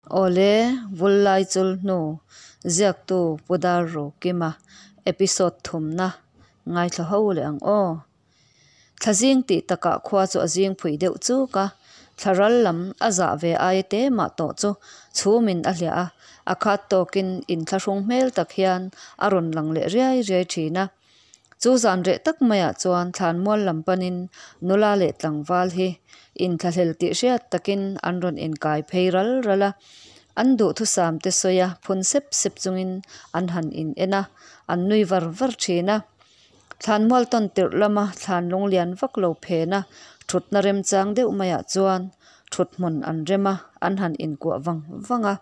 Awle, Vullai chul hnu ziaktu Pu Darrukima episode thumna ngaithla ho leh ang aw. Thla zing tih takah khua chu a zing phui deuh chuk a, thla ral lam a zah ve aia te mah tawh chu chhumin a hliah a, a khat tawkin inthlahrung hmel tak hian a rawn lang leh riai riai thin a. Chu zan reh tak maiah chuan thlanmual lam panin nula leh tlangval hi inthlahlel tih hriat takin an rawn inkai phei ral ral a, an duhthusam te sawi a phun sep sep chungin an han in en a, an nui var var thin a. Thlanmual tawn tirh lama thlan lung lian vak lo phena thutna remchang deuh maiah chuan thuthmun an rem a, an han inkuah vang vang a.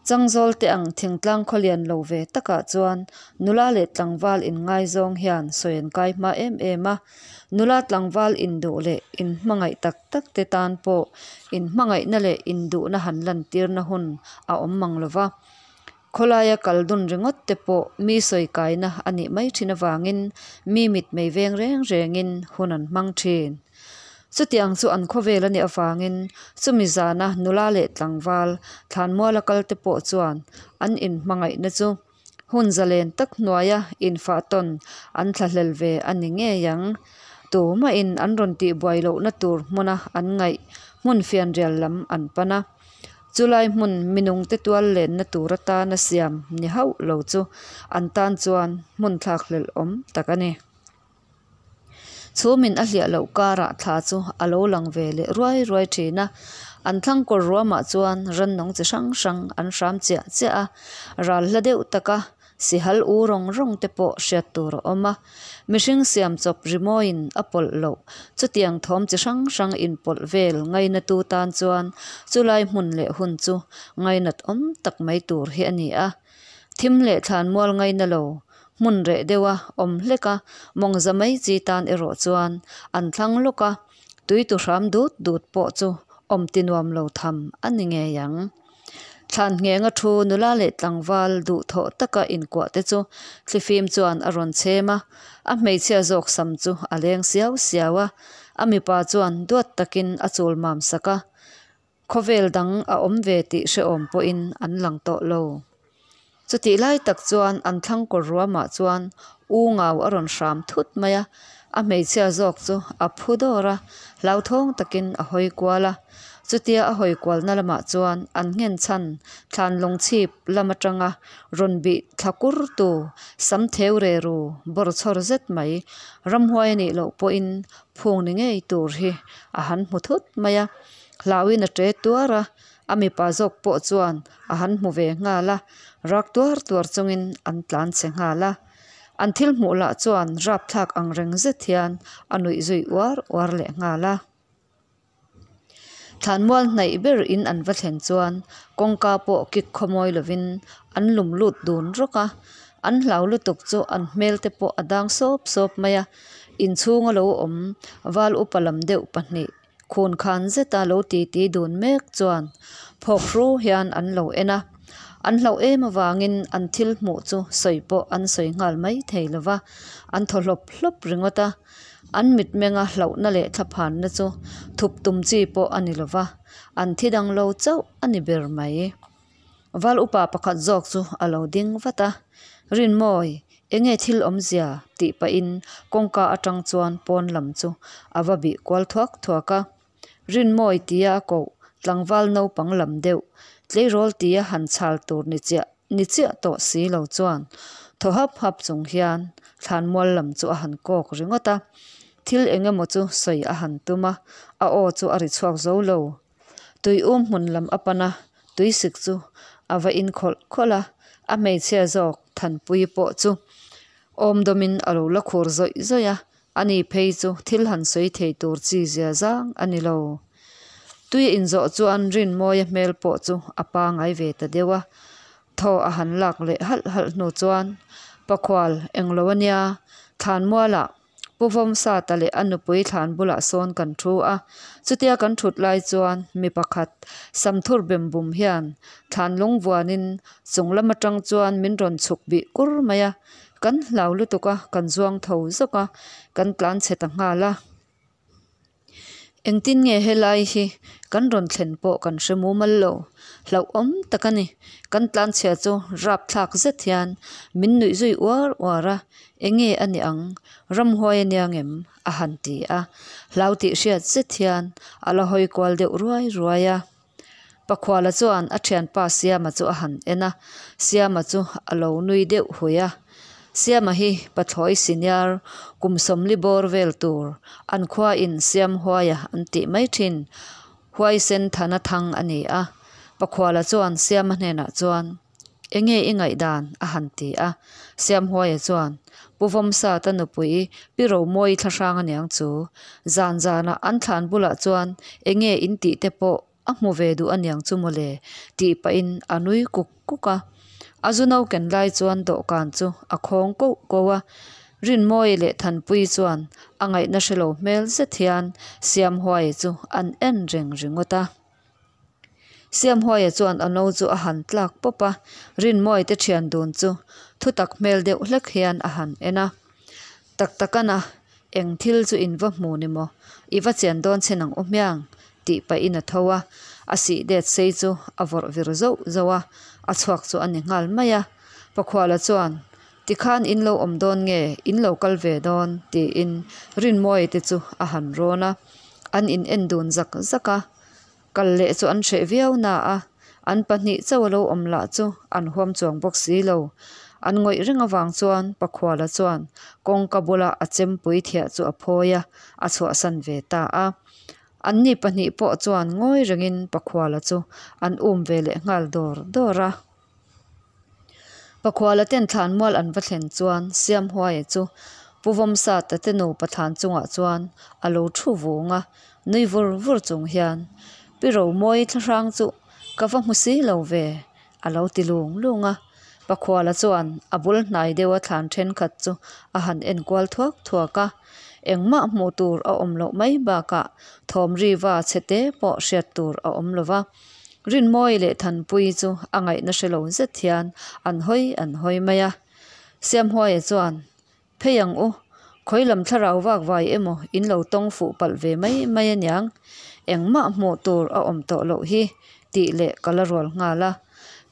Changzawl te ang thingtlang khawlian lo ve takah chuan nula leh tlangval inngaizawng hian sawi an kai hma em em a, nula tlangval induh leh inhmangaih tak tak te tan pawh inhmangaihna leh induhna han lantirna hun a awm mang lo va. Khawlaia kal dun ringawt te pawh mi sawi kaina a nih mai thin avangin mi mitmei veng reng rengin hun an hmang thin. Chutiang chu an khawvel a nih avangin chumi zana nula leh tlangval thlanmuala kal te pawh chuan an inhmangaihna chu hun zalen tak hnuaia infah tawn an thlahlel ve a ni ngei ang. Tumahin an rawn tihbuai lohna tur hmuna an ngaih hmun fianrial lam an pan a. Chulai hmun minungte tual lenna tur atana siam ni hauh lo chu an tan chuan hmun thlakhlelh awm tak a ni. Chhumin a hliah loh karah thla chu a lo lang ve leh ruai ruai thin a, an thlang kawr ruamah chuan rannawng chi hrang hrang an hram chiah chiah a, ral hla deuh taka sihal u rawng rawng te pawh hriat tur a awm a, mihring siam chawp rimawiin a pawlh loh chutiang thawm chi hrang hrang inpawlh vel ngainatu tan chuan chulai hmun leh hun chu ngainat awm tak mai tur hi a ni a, thim leh thlanmual ngaina lo Hmun reh deuha awm hlek a, mawngza mai chi tan erawh chuan an thlang lawk a, tui tu hram dut dut pawh chu awm ti nuam lo tham a ni ngei ang. Thlan nghenga thu nula leh tlangval duhthawh taka inkuah te chu thlifim chuan a rawn chhem a, a hmeichhia zawk sam chu a leng siau siau a, a mipa chuan duat takin a chul mam sak a. Khawvel dang a awm ve tih hrehawm pawhin an lang tawh lo. Chutih lai tak chuan an thlang kawr ruamah chuan U Ngau a rawn hram thut mai a, a hmeichhia zawk chu a phu dawr a, hlauthawng takin a hawi kual a. Chutia a hawi kualna lamah chuan an nghen chhan thlan lungchhip lam atanga rawn bih thla kurtu sam theu re ru bawr chhawr zet mai ramhuai a nih loh pawhin phung ni ngei tur hi a han hmu thut mai a. Hlauhin a ṭe tuar a, a mipa zawk pawh chuan a han hmu ve nghal a, rak tuar tuar chungin an tlan chhe nghal a. An thil hmuh lah chuan rapthlak ang reng zet hian a nuih zui uar uar leh nghal a. Thlanmual hnaih ber in an va thlen chuan kawngka pawh kik khawmawi lovin an lum lut dun rawk a, an hlau lutuk chu an hmel te pawh a dang sawp sawp mai a, inchhunga lo awm val upa lam deuh pahnih Khun khan zeta lo titi dun mek chuan phawk hru hian an lo en a, an hlauh em avangin an thil hmuh chu sawi pawh an sawi nghal mai thei lo va, an thaw hlawp hlawp ringawt a. An mitmenga hlauhna leh thlaphanna chu thup tum chi pawh a ni lo va, an thi dang lo chauh a ni ber mai. Val upa pakhat zawk chu a lo ding vat a, Rinmawi, enge thil awmzia? tih pahin kawngka atang chuan pawn lam chu a va bih kual thuak thuak a. Rinmawi tia a koh tlangval naupang lam deuh, tleirawl tia han chhal tur ni chiah ni chiah tawh si lo chuan thaw hap hap chung hian thlanmual lam chu a han kawk ringawt a. Thil eng emaw chu sawi a han tum a, a aw chu a ri chhuak zo lo. Tui um hmun lam a pan a, tui sik chu a va in khawlh khawlh a, a hmeichhia zawk Thanpui pawh chu awm dawmin a lo la khur zawih zawih a, ani phei chu thil han sawi thei tur chi zia zang a ni lo. Tui a inzawh chuan Rinmawia hmel pawh chu a pangai ve ta deuh a, thaw a han lak leh halh halh hnu chuan Pakhual englo a nia, Thlanmualah Pu Vawmsata leh a nupui thlan bulah sawn kan thu a, chutia kan thut lai chuan mi pakhat samthur bem bum hian thlan lung vuanin chung lam atang chuan min rawn chhuk bih kur mai a, kan hlau lutuk a, kan zuang tho zawk a, kan tlan chhe ta nghal a. Engtin nge helai hi kan rawn thlen pawh kan hre mumal lo. Hlauhawm tak a ni. Kan tlanchhia chu rapthlak zet hian min nuih zui uar uar a, Enge a nih ang? Ramhuai a nia ngem? a han ti a. Hlau tih hriat zet hian a la hawi kual deuh ruai ruai a. Pakhuala chuan a thianpa Siama chu a han en a, Siama chu a lo nui deuh hui a. Siama hi pathlawi senior kum sawmli bawr vel tur, an khuain Siamhuaia an tih mai thin, huaisen thana thang a ni a. Pakhuala chuan Siama hnenah chuan, Enge i ngaihdan? a han ti a. Siamhuaia chuan, Pu Vawmsata nupui Pi Romawi thlahrang aniang chu. Zan zanah an thlan bulah chuan enge in tih te pawh a hmu ve duh aniang chu mawle tih pahin a nui kuk kuk a. A zu no ken lai chuan dawhkan chu a khawng koh koh a. Rinmawii leh Thanpuii chuan a ngaihna hrelo hmel zet hian Siamhuaia chu an en reng ringawt a. Siamhuaia chuan a no chu a han tlak pawp a, Rinmawii te thian dun chu thutak hmel deuh hlek hian a han en a. Tak takana eng thil chu in va hmu ni maw? I va chian dawn chhin ang u hmiang? tih pahin a tho a, a sih det sei chu a vawrh vir zauh zauh a, a chhuak chu a ni nghal mai a. Pakhuala chuan, Tikhan in lo awm dawn nge in lo kal ve dawn? tiin Rinmawii te chu a han rawn a, an in en dun zak zak a. Kal leh chu an hreh viau na a, an pahnih chauh a lo awm lah chu an huam chuang bawk si lo. An ngawih reng avang chuan Pakhuala chuan kawngka bula a chempui thiah chu a phawi a, a chhuahsan ve ta a. Anni pahnih pawh chuan ngawi rengin Pakhuala chu an um ve leh nghal dawr dawr a. Pakhuala ten thlan mual an va thlen chuan Siamhuaia chu Pu Vawmsata te nupa thlan chungah chuan a lo thu vung a, nui vur vur chung hian, Pi Romawi thlahrang chu ka va hmu si lo ve, a lo ti lung lung a. Pakhuala chuan a bul hnai deuha thlan thenkhat chu a han en kual thuak thuak a, engmah hmuh tur a awm loh mai bakah thawm riva chhe te pawh hriat tur a awm lo va. Rinmawii leh Thanpuii chu a ngaihna hre lo zet hian an hawi an hawi mai a. Siamhuaia chuan, Phei ang u, khawi lam thlarau vak vai emaw in lo tawng fuh palh ve mai mai aniang, engmah hmuh tur a awm tawh loh hi, tih leh ka la rual nghal a.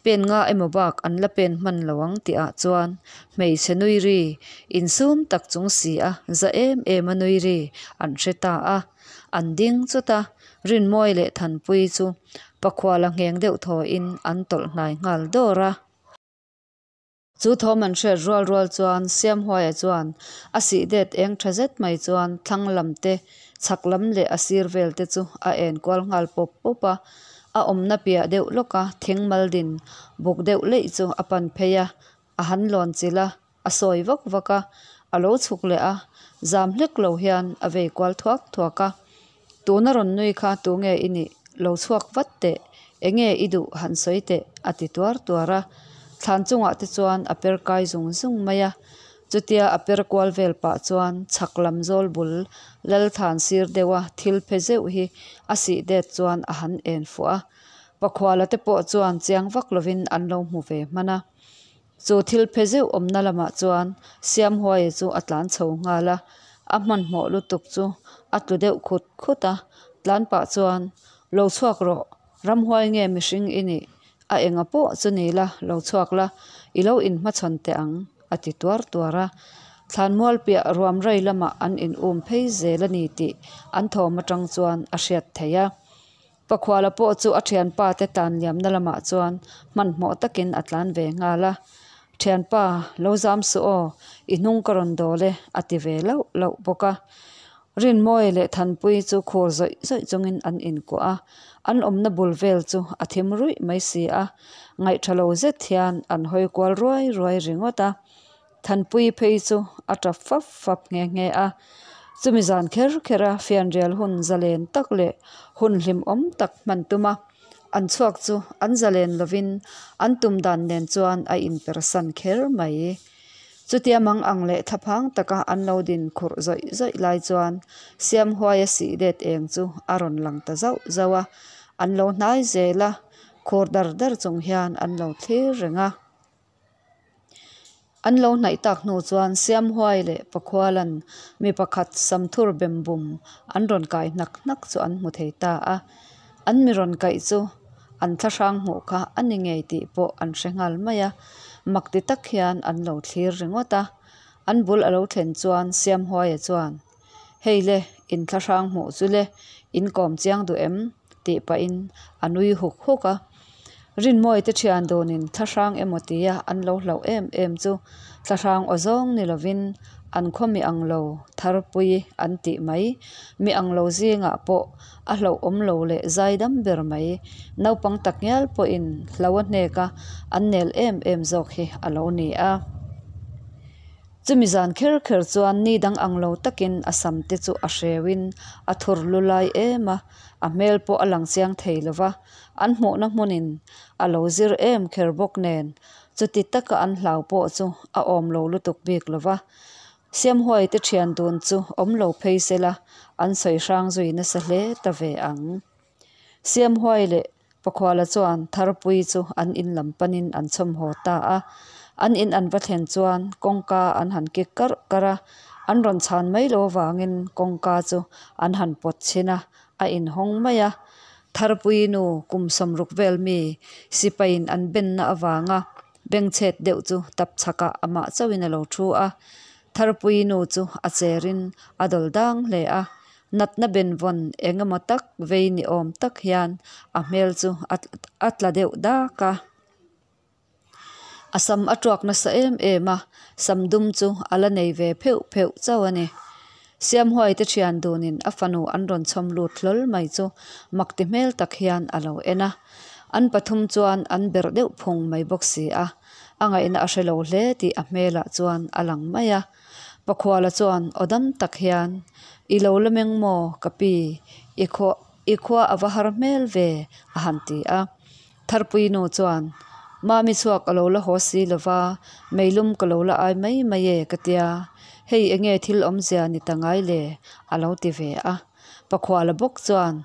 Pen nga emaw bak an la pen hman lo ang tih ah chuan hmeichhe nui ri insum tak chung si a za em em a nui ri an hre ta a. An ding chawt a, Rinmawii leh Thanpuii chu Pakhuala ngheng deuh thawiin an tawlh hnai nghal dawr a. Chu thawm an hriat rual rual chuan Siamhuaia chuan a sih det eng tha zet mai chuan thlang lam te, chhak lam leh a sir vel te chu a en kual nghal pawp pawp a. A awmna piah deuh lawka thing mal din buk deuh leih chu a pan phei a, a han lawn chilh a, a sawi vak vak a, a lo chhuk leh a, zam hlek lo hian a vei kual thuak thuak a. Tuna rawn nui kha tunge i nih? Lo chhuak vat teh, enge i duh han sawi teh a ti tuar tuar a. Thlan chungah te chuan a per kai zung zung mai a. Chutia a per kual vel pah chuan chhak lam zawl bul Lalthan sir deuha thil phe zeuh hi a sih det chuan a han en fuh a. Pakhuala te pawh chuan chiang vak lovin an lo hmu ve hman a. Chu thil phe zeuh awmna lamah chuan Siamhuaia chu a tlan chho nghal a, a hmanhmawh lutuk chu a tlu deuh khut khut a, tlan pah chuan, Lo chhuak rawh, ramhuai nge mihring i nih? A enga pawh chu ni la, lo chhuak la, i lo inhmachhawn teh ang, a ti tuar tuar a. Thlanmual piah ruam rei lamah an in um phei zel a ni tih an thawm atang chuan a hriat theih a. Pakhuala pawh chu a thianpa te tlan liamna lamah chuan hmanhmawh takin a tlan ve nghal a. Thianpa, lo zam suh aw, i hnung ka rawn dawl e, a ti ve lauh lauh bawk a. Rinmawii leh Thanpuii chu khur zawih zawih chungin an inkuah a, an awmna bul vel chu a thim ruih mai si a. Ngaihṭha lo zet hian an hawi kual ruai ruai ringawt a. Thanpuii phei chu a tap fap fap nghe nghe a. Chumi zan kher kher a fianrial hun zalen tak leh hun hlimawm tak hman tum a, an chhuak chu an zalen lovin an tum dan nen chuan a inpersan kher mai. Chutia mang ang leh thlaphang taka an lo din khurh zawih zawih lai chuan Siamhuaia sih det eng chu a rawn lang ta zauh zauh a, an lo hnai zel a, khur dar dar chung hian an lo thlir reng a. An lo hnaih tak hnu chuan Siamhuai leh Pakhualan mi pakhat samthur bem bum an rawn kai hnak hnak chu an hmu thei ta a. An mi rawn kaih chu an thlahrang hmuh kha a ni ngei tih pawh an hre nghal mai a, mak ti tak hian an lo thlir ringawt a. An bul a lo thlen chuan Siamhuaia chuan, Hei le, in thlahrang hmuh chu le, in kawm chiang duh em? tih pahin a nui huk huk a. Rinmawii te thian dunin thlahrang emaw tia an lo hlauh em em chu thlahrang aw zawng ni lovin an khaw mi ang lo tharpui an tih mai. Mi ang lo zingah pawh a hlauhawm lo leh zaidam ber mai. Naupang tak ngial pawhin hlo a hnek a, an nel em em zawk hi a lo ni a. Chumi zan kher kher chuan ni dang ang lo takin a sam te chu a hreuhin a thur lu lai em a, a hmel pawh a lang chiang thei lo va, an hmuhna hmunin a lo zir em kher bawk nen chuti taka an hlau pawh chu a awm lo lutuk bik lo va. Siamhuai te thian dun chu awm lo phei sela an sawi hrang zui nasa hle ta ve ang. Siamhuai leh Pakhuala chuan Tharpui chu an in lam panin an chhawm haw ta a. An in an va thlen chuan kawngka an han kik karh karh a, an rawn chhan mai lo avangin kawngka chu an han pawt chhin a, a inhawng mai a. Tharpui nu kum sawmruk vel mi sipaiin an benna avanga bengchhet deuh chu tap chhakah amah chauhin a lo thu a. Tharpui nu chu a cherin a dawl dang hle a, natna benvawn eng emaw tak vei ni awm tak hian a hmel chu a tla deuh dak a. A sam a tuak nasa em em a, sam dum chu a la nei ve pheuh pheuh chauh a ni. Siamhuai te thian dunin a fanu an rawn chhawm lut hlawl mai chu mak ti hmel tak hian a lo en a. An pathum chuan an berh deuh phung mai bawk si a, a ngaihna a hre lo hle tih a hmelah chuan a lang mai a. Pakhuala chuan aw dam tak hian, I lo la meng maw ka pi, i khua i khua a va har hmel ve a han ti a. Tharpui nu chuan, Mami chhuak a lo la haw si lo va, meilum ka lo la ai mai mai e ka tia, hei enge thil awmzia ni ta ngai le a lo ti ve a. Pakhuala bawk chuan,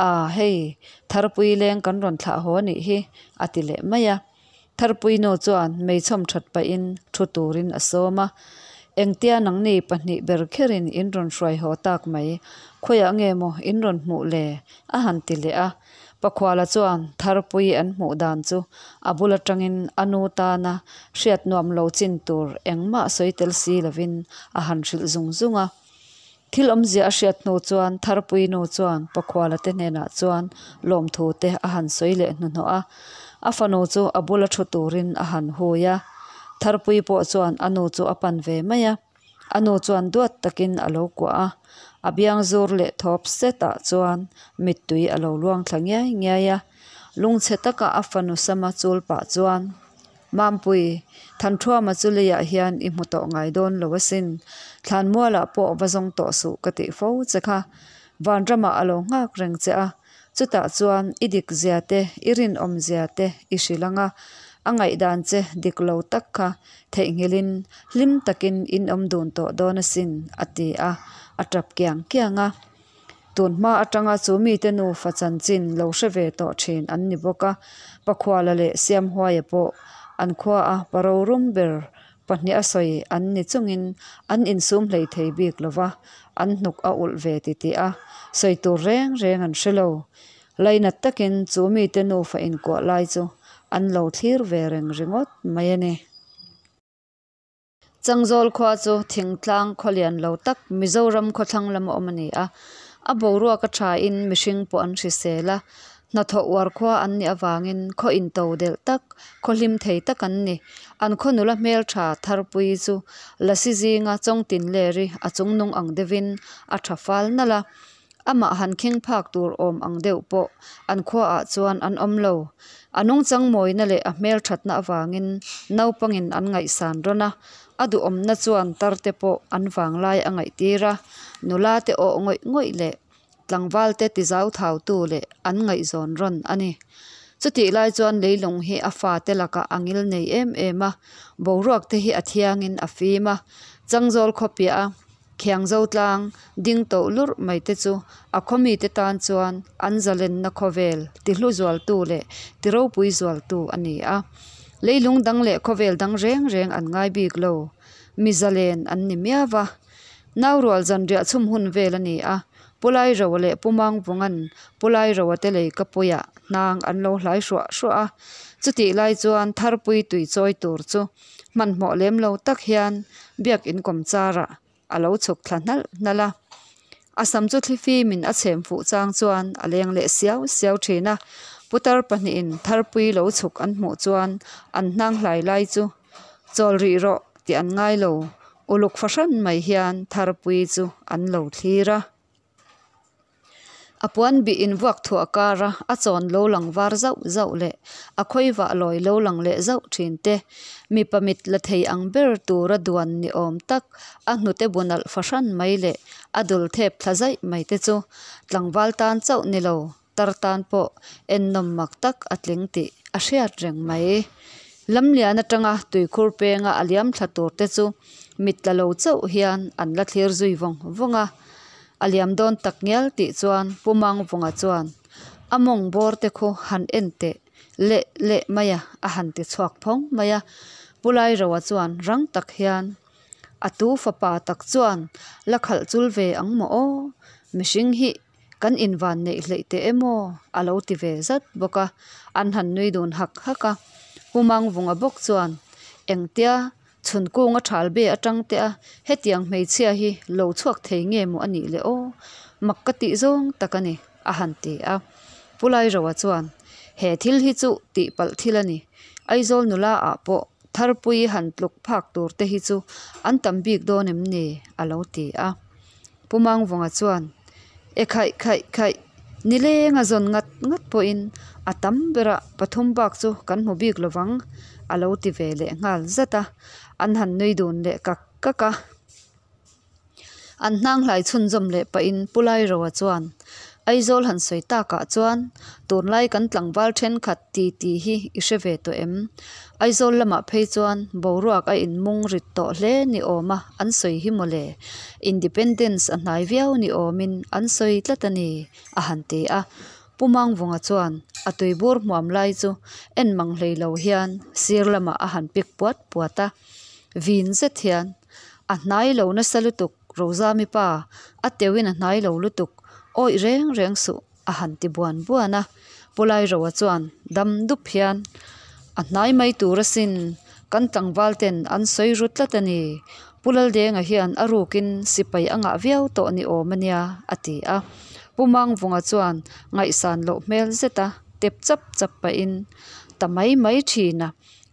A hei, Tharpui leng kan rawn thlah haw anih hi a ti leh mai a. Tharpui nu chuan meichhawm that pahin thu turin a sawm a, Engtia nangni pahnih ber kherin in rawn hruai haw tak mai, khawiah nge maw in rawn hmuh le? a han ti leh a. Pakhuala chuan Tharpui an hmuh dan chu a bul atangin a nu tana hriat nuam lo chin tur engmah sawi tel si lovin a han hrilh zung zung a. Thil awmzia a hriat hnu chuan Tharpui nu chuan Pakhuala te hnenah chuan lawmthu te a han sawi leh hnuhnawh a, a fanu chu a bula thu turin a han hui a. Tharpui pawh chuan a nu chu a pan ve mai a, a nu chuan duat takin a lo kuah a, a biang zur leh thawp setah chuan mittui a lo luang thla ngiai ngiai a. Lungchhe taka a fanu sama chul pah chuan. Mampui, Thanthuama chu leiah hian i hmu tawh ngai dawn lo asin. Thlanmualah pawh va zawng tawh suh ka tih fo che kha. Vanramah a lo nghak reng che a, chutah chuan i dik zia te, i rinawm zia te i hrilh ang a, a ngaihdan che dik lo tak kha theihnghilhin hlim takin in awm dun tawh dawn asin, a ti a, a tap kiang kiang a. Tun hma atanga chu mite nufa chanchin lo hre ve tawh thin an ni bawk a, Pakhuala leh Siamhuaia pawh an khua a parorum ber pahnih a sawi an ni chungin an insum hlei thei bik lo va, an hnuk a ulh ve titih a, sawi tur reng reng an hre lo. Lainat takin chu mite nufa inkuah lai chu an lo thlir ve reng ringawt mai a ni. Changzawl khua chu thingtlang khaw lian lo tak Mizoram khawthlang lama awm a ni a. A boruak a thain mihring pawh an hrisel a, hnathawh uar khua an nih avangin khaw into delh tak, khaw hlim thei tak an ni. An khaw nula hmeltha Tharpui chu lasi zinga chawngtin leri a chungnung ang deuhin a tha fal nalh a. Amah han kheng phak tur awm ang deuh pawh an khuaah chuan an awm lo. A nungchang mawina leh a hmel thatna avangin naupangin an ngaihsan rawn a, a duhawmna chuan tarte pawh an vanglai a ngaihtir a, nula te awh ngawih ngawih leh tlangval te tizau thautu leh an ngaihzawn rawn a ni. Chutih lai chuan leilung hi a fate lakah a ngil nei em em a, boruak te hi a thiangin a fim a, changzawl khawpiah a Khiangzo tlang ding toh lurh mai te chu a khaw mite tan chuan an zalenna khawvel ti hlu zualtu leh ti ropui zualtu a ni a. Leilung dang leh khawvel dang reng reng an ngai bik lo. Mi zalen an ni miau va. Naurual zanriah chhum hun vel a ni a, Pu Lairoa leh Pu Mangvunga'n Pu Lairoa te lei ka puiah hnang an lo hlai hruah hruah a. Chutih lai chuan Tharpui tui chawi tur chu hmanhmawh lem lo tak hian biakin kawmcharah a lo chhuk thla hnalh hnalh a. A sam chu thlifimin a chhem fuh chang chuan a leng leh siau siau thin a. Putar pahnihin Tharpui lo chhuk an hmuh chuan an hnang hlai lai chu Chawl rih rawh tih an ngai lo, uluk fahran mai hian Tharpui chu an lo thlir a. A puan bih invuak thuah kara a chawn lo lang var zauh zauh leh a khawivah lawi lo lang leh zauh thin te, mipa mit la thei ang ber tura duan ni awm tak a hnute bu nalh fahran mai leh a dul thep thla zaih mai te chu tlangval tan chauh ni lo tar tan pawh ennawm mak tak a tling tih a hriat reng mai. Lamlian atanga tuikhur penga a liam thla tur te chu mit tla lo chauh hian an la thlir zui vawng vawng a. A liam dawn tak ngial tih chuan Pu Mangvunga chuan a mawng bawr te khu han en teh leh leh mai a, a han ti chhuak phawng mai a. Pu Lairoa chuan rang tak hian a tu fapa tak chuan la khalh chul ve ang maw aw, mihring hi kan invan neih hleih teh em aw a lo ti ve zat bawk a, an han nui dun hak hak a. Pu Mangvunga bawk chuan engtia Chhun kunga thal be atang te a, hetiang hmeichhia hi lo chhuak thei nge maw a nih le aw, mak ka tih zawng tak a ni, a han ti a. Pu Lairoa chuan, He thil hi chu tih palh thil a ni. Aizawl nula ah pawh Tharpui han tluk phak tur te hi chu an tam bik dawn em ni? a lo ti a. Pu Mangvunga chuan, E khaih khaih khaih, nileng a zawn ngat ngat pawhin a tam berah pathum bak chu kan hmu bik lovang a lo ti ve leh nghal zat a, an han nui dun leh kak kak a. An hnang hlai chhunzawm leh pahin Pu Lairoa chuan, Aizawl han sawi takah chuan tunlai kan tlangval thenkhat ti ti hi i hre ve tawh em? Aizawl lamah phei chuan boruak a inmung rit tawh hle ni awma an sawi hi mawle. Independence a hnai viau ni awmin an sawi tlat a ni, a han ti a. Pu Mangvunga chuan a tuibur hmuam lai chu en mang hlei lo hian sir lamah a han pik puat puat a. Vin zet hian a hnai lo nasa lutuk Rozami pa, a teuhin a hnai lo lutuk, awih reng reng suh. A han ti buan buan a, Pu Lairoa chuan dam dup hian, A hnai mai tur asin, kan tlangval ten an sawi ru tlat a ni. Pu Laldenga hian a rukin sipai a ngah viau tawh ni awm a nia, a ti a. Pu Mangvunga chuan ngaihsan loh hmel zeta tep chap chap pahin, Ta mai mai thin a.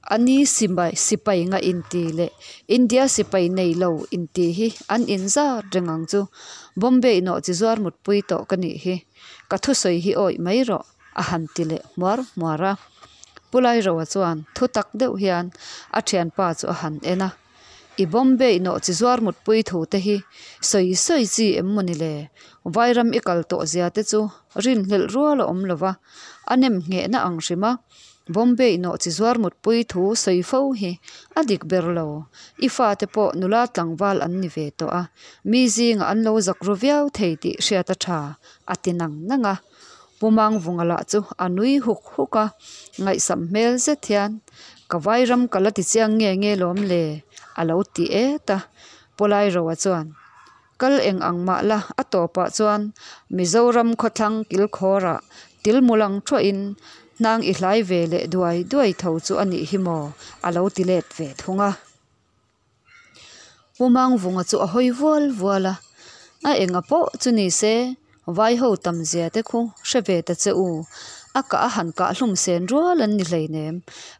A ni sipai ngah inti leh India sipai nei lo inti hi an inzat reng ang chu. Bombay nawh chi zuar mutpui tawh ka nih hi. Ka thusawi hi awih mai rawh, a han ti leh hmuar hmuar a. Pu Lairoa chuan thu tak deuh hian a thianpa chu a han en a. I Bombay nawh chi zuar mutpui thu te hi sawi sawi chi em maw ni le? Vairam i kal tawh zia te chu rinhlelh rual a awm lo va, a nem nghehna ang hrim a. Bombay nawh chi zuar mutpui thu sawi fo hi a dik ber lo. I fate pawh nula tlangval an ni ve tawh a, mi zingah an lo zak ru viau thei tih hriat a tha, a ti nang nang a. Pu Mangvunga lah chu a nui huk huk a, ngaihsam hmel zet hian, Ka vairam ka la ti chiang nge nge lawm le? a lo ti et a. Pu Lairoa chuan, Kal eng ang mah la, a tawpah chuan Mizoram khawthlang kilkhawrah tilmulang thuahin hnang i hlai ve leh duai duai tho chu a nih hi maw? a lo ti let ve thung a. Pu Mangvunga chu a hawi vual vual a, A enga pawh chu ni se, vai ho tam zia te khu hre ve ta che u. A kah a han kah hlum sen rual an ni hleinem.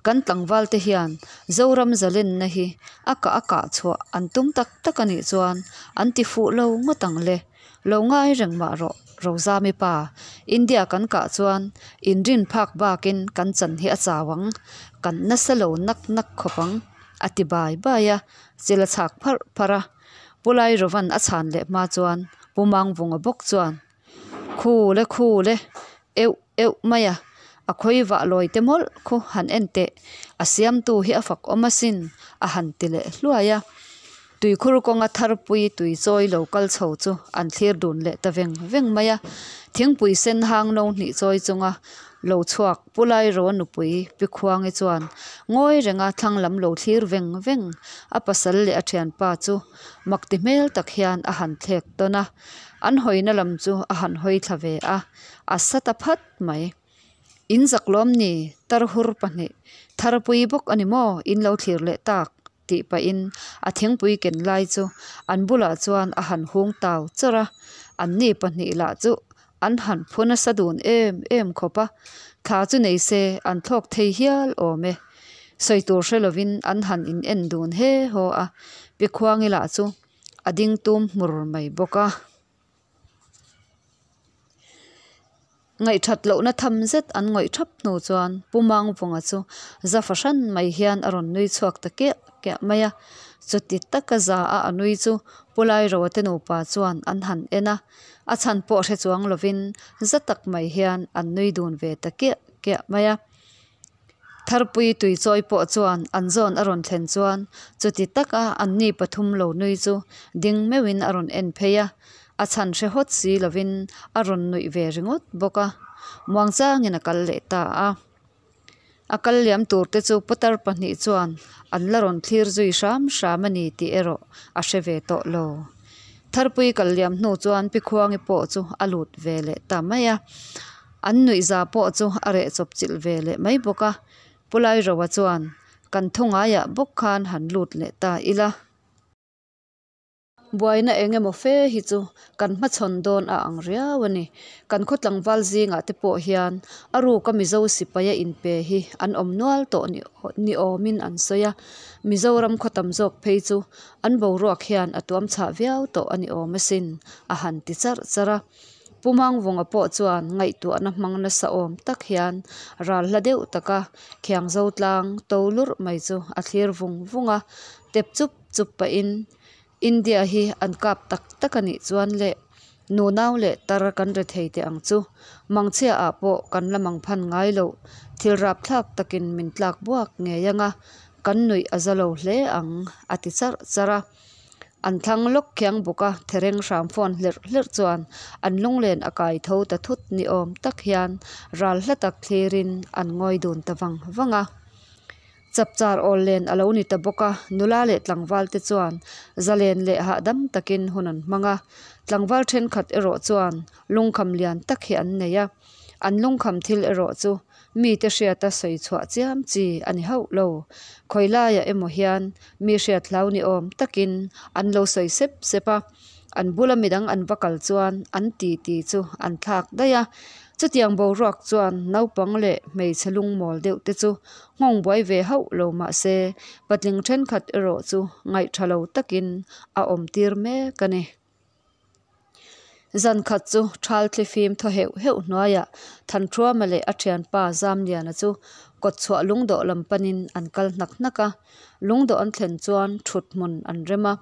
Kan tlangval te hian Zoram zalenna hi a kah a kah chhuah an tum tak tak a nih chuan an ti fuh lo ngawt ang le. Lo ngai reng mah rawh, Rozami pa. India kan kah chuan inrin phak bakin kan chan hi a chau ang. Kan nasa lo nak nak khawp ang. A ti bai bai a, chil a chhak pharh pharh a. Pu Lairovan a chhan leh hma chuan Pu Mangvunga bawk chuan, Khu le khu le, euh euh mai a, a khawi vah lawi te mawlh khu han en teh, a siamtu hi a fak awm asin, a han ti leh hluai a. Tuikhur kawnga tharpui tui chawi lo kal chho chu an thlir dun leh ta veng veng mai a. Thingpui sen hang no hnih chawi chunga lo chhuak Pu Lairoa nupui Pi Khuangi chuan ngawi renga thlang lam lo thlir veng veng a pasal leh a thianpa chu mak ti hmel tak hian a han thlek tawn a, an hawina lam chu a han hawi thla ve a, a sa ta phat mai. In zak lawm ni tarhur pahnih tharpui bawk a ni maw in lo thlir leh tak tih pahin a thingpui ken lai chu an bulah chuan a han hung tau chawrh a, anni pahnih lah chu an han phu nasa dun em em khawp a, thla chu nei se an thlawk thei hial awm e. Sawi tur hre lovin an han in en dun he haw a, Pi Khuangi lah chu a ding tum hmur mai bawk a. Ngaihthat lohna tham zet an ngawih thap hnu chuan Pu Mangvunga chu za fahran mai hian a rawn nui chhuak ta kiah kiah mai a. Chuti taka za a a nui chu Pu Lairoa te nupa chuan an han en a, a chhan pawh hre chuang lovin za tak mai hian an nui dun ve ta kiah kiah mai a. Tharpui tuichawi pawh chuan an zawn a rawn thlen chuan chuti taka anni pathum lo nui chu ding meuhin a rawn en phei a, a chhan hre hawt si lovin a rawn nuih ve ringawt bawk a, muangchangin a kal leh ta a. A kal liam tur te chu putar pahnih chuan an la rawn thlir zui hram hram a ni tih erawh a hre ve tawh lo. Tharpui kal liam hnu chuan Pi Khuangi pawh chu a lut ve leh ta mai a. An nuihza pawh chu a reh chawp chilh ve leh mai bawk a, Pu Lairoa chuan, Kan thu ngaiah bawk khan han lut leh ta ila. Buaina eng emaw fe hi chu kan hmachhawn dawn a ang riau a ni. Kan khaw tlangval zingah te pawh hian a ruka Mizo sipaia inpe hi an awm nual tawh ni awmin an sawi a, Mizoram khaw tam zawk phei chu an boruak hian a tuam chhah viau tawh a ni awm asin, a han ti charh charh a. Pu Mangvunga pawh chuan ngaihtuahna hmang nasa awm tak hian ral hla deuh taka Khiangzo tlang to lurh mai chu a thlir vung vung a, tep chup chup pahin India hi an kap tak tak a nih chuan leh nunau leh tar kan re thei teh ang chu. Mangchhia ah pawh kan la mangphan ngai loh thil rapthlak takin min tlak buak ngei anga kan nuih a za lo hle ang a ti charh charh a. An thlang lawk khiang bawk a, thereng hram fawn hlerh hlerh chuan an lunglen a kai tho ta thut ni awm tak hian ral hla tak thlirin an ngawi dun ta vang vang a. Chapchar awl len a lo ni ta bawk a, nula leh tlangval te chuan zalen leh hahdam takin hun an hmang a. Tlangval thenkhat erawh chuan lungkham lian tak hi an nei a, an lungkham thil erawh chu mite hriata sawi chhuah chiam chi a ni hauh lo. Khawi laiah emaw hian mi hriat hlau ni awm takin an lo sawi sep sep a, an bula midang an va kal chuan an ti ti chu an thlak daih a. Chutiang boruak chuan naupang leh hmeichhe lungmawl deuh te chu nghawng buai ve hauh lo mah se, patling thenkhat erawh chu ngaihtha lo takin a awm tir mek a ni. Zan khat chu Thal thlifim thaw heuh heuh hnuaiah Thanṭhuama leh a thianpa Zamliana chu kawtchhuah lungdawh lam panin an kal hnak hnak a. Lungdawh an thlen chuan thut hmun an rem a,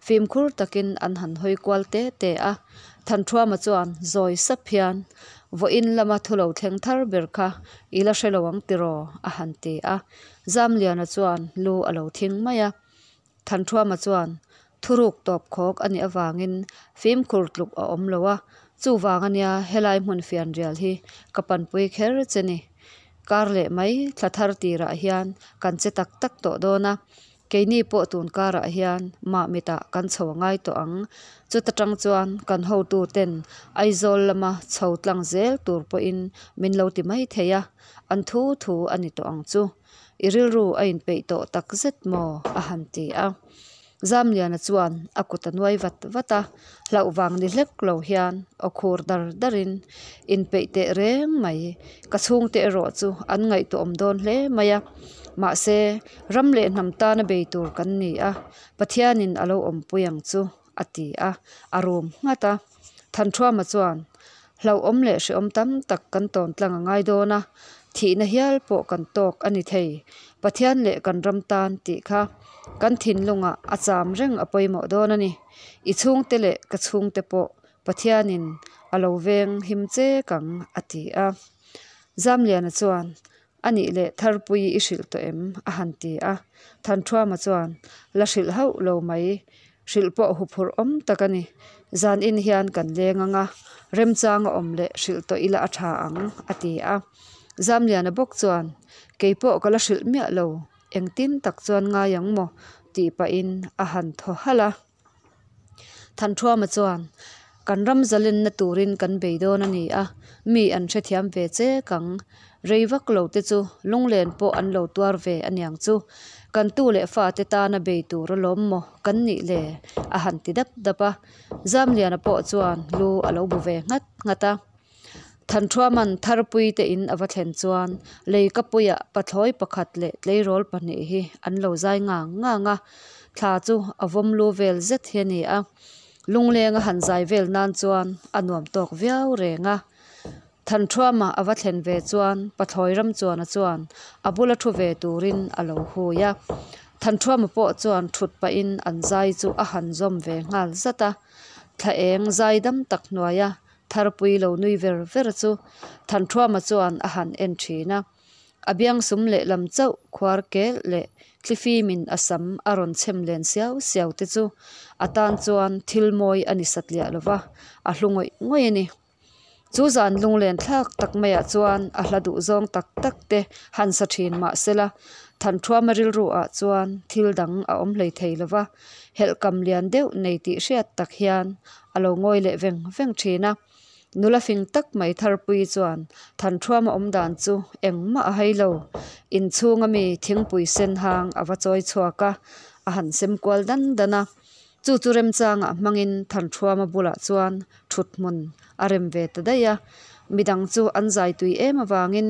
fimkhur takin an han hawi kual te te a. Thanṭhuama chuan zawi sap hian, Vawiin lama thu lo thleng thar ber kha i la hre lo ang tiraw? a han ti a. Zamliana chuan lu a lo thing mai a. Thanṭhuama chuan thuruk tawp khawk a nih avangin fimkhur tluk a awm lo a, chuvang ania helai hmun fianrial hi ka panpui kher che ni. Kar leh mai thla thar tirah hian kan che tak tak tawh dawn a, keini pawh tun karah hian Mahmitah kan chho a ngai tawh ang. Chuta tang chuan kan hotu ten Aizawl lama chho tlang zel tur pawhin min lo ti mai thei a, an thu thu a ni tawh ang chu. I rilru a inpeih tawh tak zet maw? a han ti a. Zamliana chuan a kut a nuai vat vat a, hlauh vang ni hlek lo hian aw khur dar darin, Inpeih teh reng mai, ka chhungte erawh chu an ngaihtuahawm dawn hle mai a. Mahse, ram leh hnam tana bei tur kan ni a, Pathianin a lo awmpui ang chu, a ti a, a rum nghat a. Thanṭhuama chuan, Hlauhawm leh hrehawm tam tak kan tawn tlang a ngai dawn a, thihna hial pawh kan tawk a ni thei. Pathian leh kan ram tan tih kha kan thinlungah a cham reng a pawimawh dawn a ni. I chhungte leh ka chhungte pawh Pathianin a lo veng him chek ang, a ti a. Zamliana chuan, A nih leh Tharpui i hrilh tawh em? a han ti a. Thanṭhuama chuan, La hrilh hauh lo mai, hrilh pawh huphurh awm tak a ni. Zan in hian kan leng ang a, remchang a awm leh hrilh tawh ila a tha ang, a ti a. Zamliana bawk chuan, Keipawh ka la hrilh miah lo, engtin tak chuan ngai ang maw? tih pahin a han thaw halh a. Thanṭhuama chuan, Kan ram zalenna turin kan bei dawn a ni a, mi an hrethiam ve chek ang. Rei vak lo te chu lunglen pawh an lo tuar ve aniang chu. Kan tu leh fate tana bei tur alawm maw kan nih le? a han ti dap dap a. Zamliana pawh chuan lu a lo bu ve nghat nghat a. Thanṭhuaman Tharpui te in a va thlen chuan leikapuiah pathlawi pakhat leh tleirawl pahnih hi an lo zai ngang ngang a, thla chu a vawm lu vel zet hi a ni a, lunglenga han zai vel nan chuan a nuam tawk viau reng a. Thanṭhuama a va thlen ve chuan pathlawi Ramchuana chuan a bula thu ve turin a lo hui a, Thanṭhuama pawh chuan thut pahin an zai chu a han zawm ve nghal zat a, thla eng zai dam tak hnuaia Tharpui lo nui ver ver chu Thanṭhuama chuan a han en thin a, a biangsum lehlam chauh khuar kelh leh thlifimin a sam a rawn chhem len siau siau te chu a tan chuan thil mawi a ni satliah lo va, a hlu ngawih ngawih a ni. Chu zan lunglen thlak tak maiah chuan a hla duhzawng tak tak te han sa thin mah sela, Thanṭhuama rilru ah chuan thil dang a awm hlei thei lo va, helhkam lian deuh nei tih hriat tak hian a lo ngawi leh veng veng thin a. Nula fing tak mai Tharpuii chuan Thanṭhuama awm dan chu engmah a hai lo. Inchhunga mi thingpui sen hang a va chawi chhuak a, a han sem kual dan dan a. Chu chu remchangah hmangin Thanṭhuama bulah chuan thut hmun a rem ve ta daih a. Midang chu an zai tui em avangin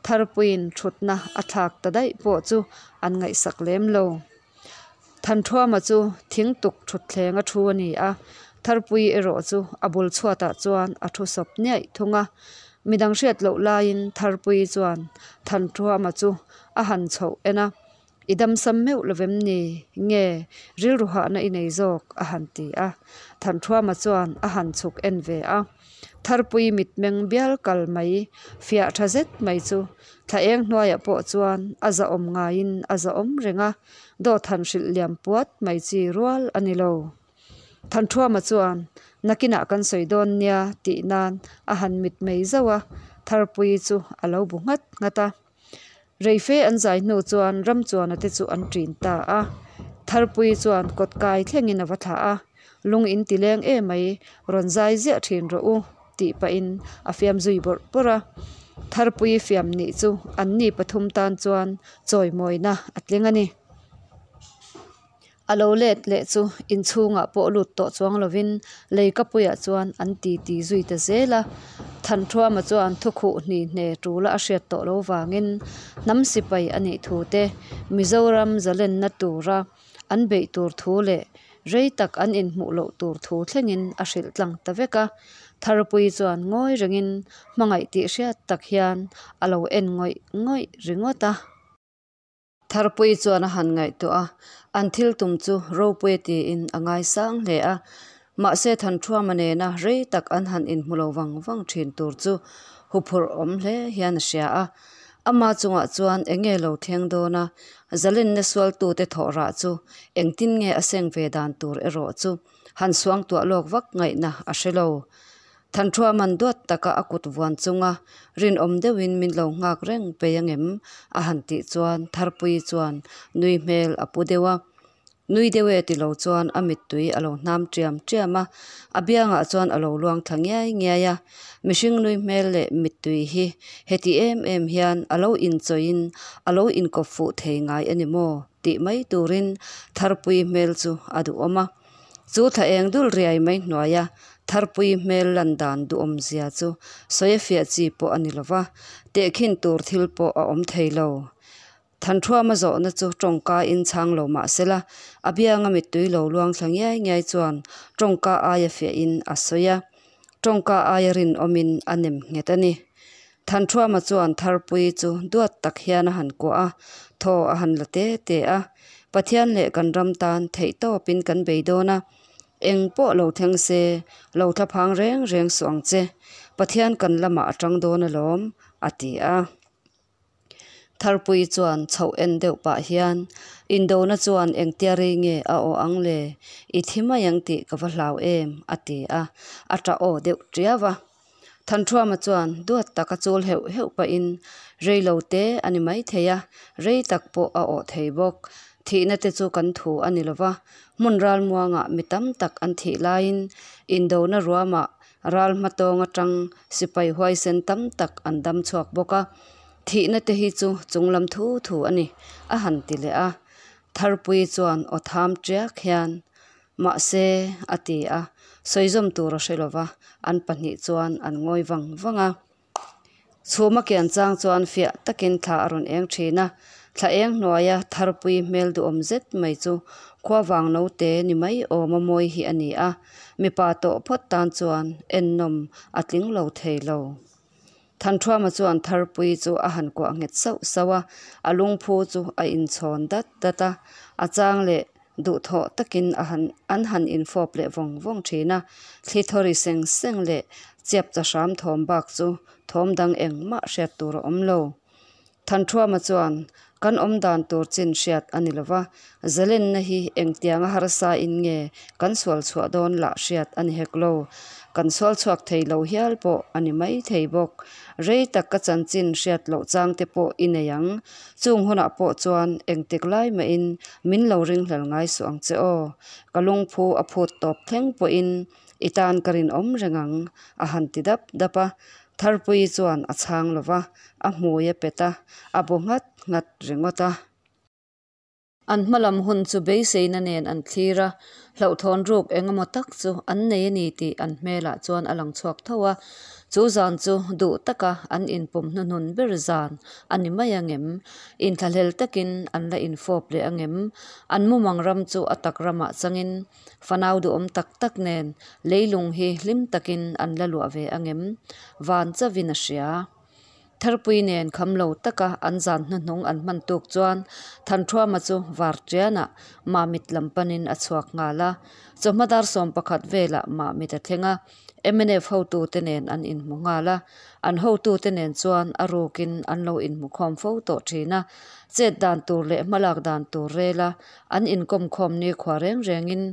Tharpuiin thutna a thlak ta daih pawh chu an ngaihsak lem lo. Thanṭhuama chu thing tuk ṭhutthleng a thu a ni a, Tharpui erawh chu a bul chhuatah chuan a thu sawp niaih thung a. Midang hriat loh laiin Tharpui chuan Thanṭhuama chu a han chhoh en a, I damsam meuh lovem ni? Nge rilru hahna i nei zawk? a han ti a. Thanṭhuama chuan a han chhuk en ve a. Tharpui mitmeng bial kal mai fiah tha zet mai chu thla eng hnuaiah pawh chuan a zahawm ngaiin a zahawm reng a, dawt han hrilh liam puat mai chi rual a ni lo. Thanṭhuama chuan nakinah kan sawi dawn nia tih nan a han mitmei zauh a, Tharpui chu a lo bu nghat nghat a. Reife an zai hnu chuan Ramchuana te chu an ṭin ta a. Tharpui chuan kawt kai thlengin a va thlah a, Lung in ti leng em mai, rawn zai ziah ṭhin rawh u, tih pahin a fiam zui bawrh bawrh a. Tharpui fiam nih chu anni pathum tan chuan chawimawina a tling a ni. A lo let leh chu inchhungah pawh lut tawh chuang lovin leikapuiah chuan an ti ti zui ta zel a. Thanṭhuama chuan thukhuh hni hne ṭula a hriat tawh lo vangin hnam sipai a nih thu te, Mizoram zalenna tura an beih tur thu leh rei tak an inhmuh loh tur thu thlengin a hrilh tlang ta vek a. Tharpui chuan ngawi rengin hmangaih tih hriat tak hian a lo en ngawih ngawih ringawt a. Tharpui chuan a han ngaihtuah a, an thil tum chu ropui tiin a ngaisang hle a. Mahse Thanṭhuama nena rei tak an han inhmu lo vang vang thin tur chu huphurh awm hle hian a hria a. Ama chungah chuan eng nge lo thleng dawn a, zalenna sualtute thawh rah chu engtin nge a seng ve dan tur erawh chu han suangtuah lawk vak ngaihna a hre lo. Thanṭhuaman duat taka a kut vuan chunga rinawm deuhin min lo nghak reng pei angem a han tih chuan Tharpuii chuan nui hmel a pu deuh a. Nui deuh e ti lo chuan a mittui a lo hnam ṭiam ṭiam a, a biangah chuan a lo luang thla ngiai ngiai a. Mihring nui hmel leh mittui hi heti em em hian a lo inchawiin a lo inkawp fuh thei ngai a ni maw tih mai turin Tharpuii hmel chu a duhawm a. Chu thla eng dul riai mai hnuaia Tharpui hmel lan dan duhawm zia chu sawi a fiah chi pawh a ni lo va, tehkhin tur thil pawh a awm thei lo. Thanṭhuama zawhna chu tawngka in chhang lo mah sela, a bianga mittui lo luang thla ngiai ngiai chuan tawngka aia fiahin a sawi a, tawngka aia rinawmin a nem nghet a ni. Thanṭhuama chuan Tharpui chu duat tak hian a han kuah a, thaw a han la te te a. Pathian leh kan ram tan theih tawpin kan bei dawn a, eng pawh lo thleng se, lo thlaphang reng reng suh ang che. Pathian kan lamah a tang dawn alawm, a ti a. Tharpui chuan chhoh en deuh pah hian, Indona chuan engtia rei nge a aw ang le? I thi mai ang tih ka va hlau em? a ti a, a tah aw deuh tiau a. Thanṭhuama chuan duat taka chul heuh heuh pahin, Rei lo te a ni maithei a, rei tak pawh a awh thei bawk. Thihna te chu kan thu a ni lo va, hmun ralmuangah mi tam tak an thih laiin indona ruamah ral hmatawng atang sipai huaisen tam tak an dam chhuak bawk a. Thihna te hi chu chunglam thu thu a ni, a han ti leh a. Tharpuii chuan aw tham tiak hian, Mahse, a ti a, sawizawm tur a hre lo va, an pahnih chuan an ngawi vang vang a. Chhum a kian chang chuan fiah takin thla a rawn eng thin a, thla eng hnuaia Tharpuii hmel duhawm zet mai chu khuavang note ni mai awma mawi hi a ni a, mipa tawh phawt tan chuan ennawm a tling lo thei lo. Thanṭhuama chuan Tharpuii chu a han kuah nghet sauh sauh a, a lungphu chu a inchhawn dat dat a, a chang leh duhthawh takin a han an han infawp leh vawng vawng thin a, thli thaw ri seng seng leh chiap cha hram thawm bak chu thawm dang engmah hriat tur a awm lo. Thanṭhuama chuan kan awm dan tur chin hriat a ni lo va, zalenna hi engtianga harsa in nge kan sual chhuah dawn lah hriat a ni hek lo. Kan sual chhuak thei lo hial pawh a ni mai thei bawk. Rei tak ka chanchin hriat loh chang te pawh i nei ang. Chung hunah pawh chuan engtik lai mahin min lo ringhlel ngai suh ang che aw. Ka lungphu a phut tawp thleng pawhin i tan ka rinawm reng ang, a han ti dap dap a. Tharpuii chuan a chhang lo va, a hmui a pet a, a bu nghat nghat ringawt a. An hma lam hun chu beiseina nen an thlir a, hlauhthawn ruk eng emaw tak chu an nei a ni tih an hmelah chuan a lang chhuak tho a. Chu zan chu duh taka an inpawm hnuhnun ber zan a ni mai ang em? Inthlahlel takin an la infawp leh ang em? An mumang ram chu a tak ramah changin fanau duhawm tak tak nen leilung hi hlim takin an la luah ve ang em? Van chauhin a hria. Tharpui nen kham lo taka an zan hnuhnung an hman tuk chuan Thanṭhuama chu Varṭianah Mamit lam panin a chhuak nghal a. Chawhma dar 11 velah Mamit a thleng a, mnf hotute nen an inhmu nghal a. An hotute nen chuan a rukin an lo inhmukhawm fo tawh ṭhin a. Chet dan tur leh hmalak dan tur rela an inkawmkhawm nikhua reng rengin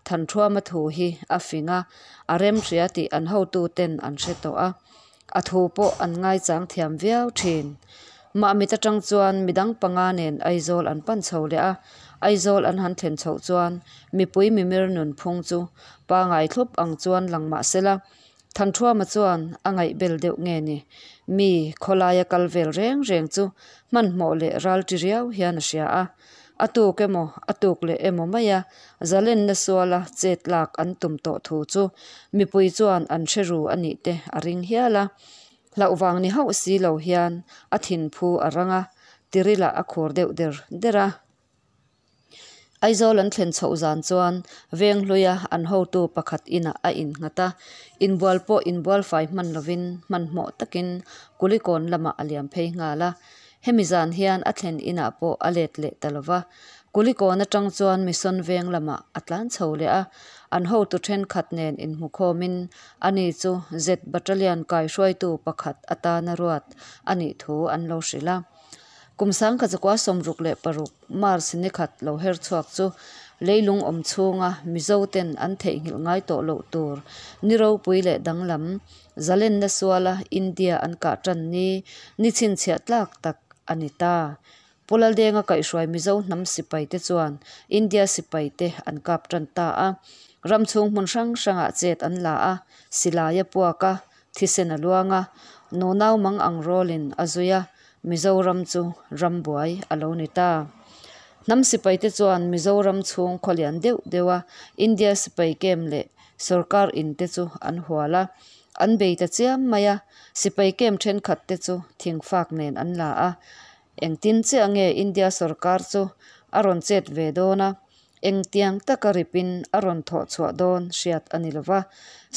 Thanṭhuama thu hi a fing a, a remhria tih an hotuten an hre tawh a. A thu pawh an ngaichang thiam viau thin. Mahmit atang chuan midang panga nen Aizawl an pan chho leh a, Aizawl an han thlen chhoh chuan mipui mimir nunphung chu pangai thlup ang chuan lang mah sela, Thanṭhuama chuan a ngaihbel deuh nge ni? Mi khawlaia kal vel reng reng chu hmanhmawh leh ralṭi riau hian a hria a. A tuk emaw, a tuk leh emaw maia zalenna suala chet lak an tum tawh thu chu mipui chuan an hre ru a nih te a ring hial a. Hlauh vang ni hauh si lo hian a thinphu a rang a, tirilah a khur deuh der der a. Aizawl an thlen chhoh zan chuan Venghluia an hotu pakhat inah a innghat a, inbual pawh inbual fai hman lovin hmanhmawh takin Kulikawn lamah a liam phei nghal a. Hemi zan hian a thlen inah pawh a let leh ta lo va, Kulikawn atang chuan Mission Veng lamah a tlan chho leh a, an hotu thenkhat nen inhmukhawmin ani chu Z Battalion kaihruaitu pakhat atana ruat a nih thu an lo hrilh a. Kum 1966 March nikhat lo her chhuak chu leilung awm chhunga Mizoten an theihnghilh ngai tawh loh tur ni ropui leh danglam Zalenna suala India an kah tan ni ni chhinchhiah tlak tak a ni ta. Pu Laldenga kaihhruai Mizo hnam sipaite chuan India sipaite an kap tan ta a. Ram chhung hmun hrang hrangah chet an la a, silai a puak a, thisen a luang a, nunau mang ang rawlin a zui a, Mizoram chu rambuai a lo ni ta. Hnam sipaite chuan Mizoram chhung khawlian deuh deuha India sipai kem leh Sorkar in te chu an hual a, an bei ta chiam mai a, sipai camp thenkhat te chu thingfak nen an la a. Engtin chiah nge India sorkar chu a rawn chet ve dawn a, engtiang taka ripin a rawn thawh chhuah dawn hriat a ni lo va.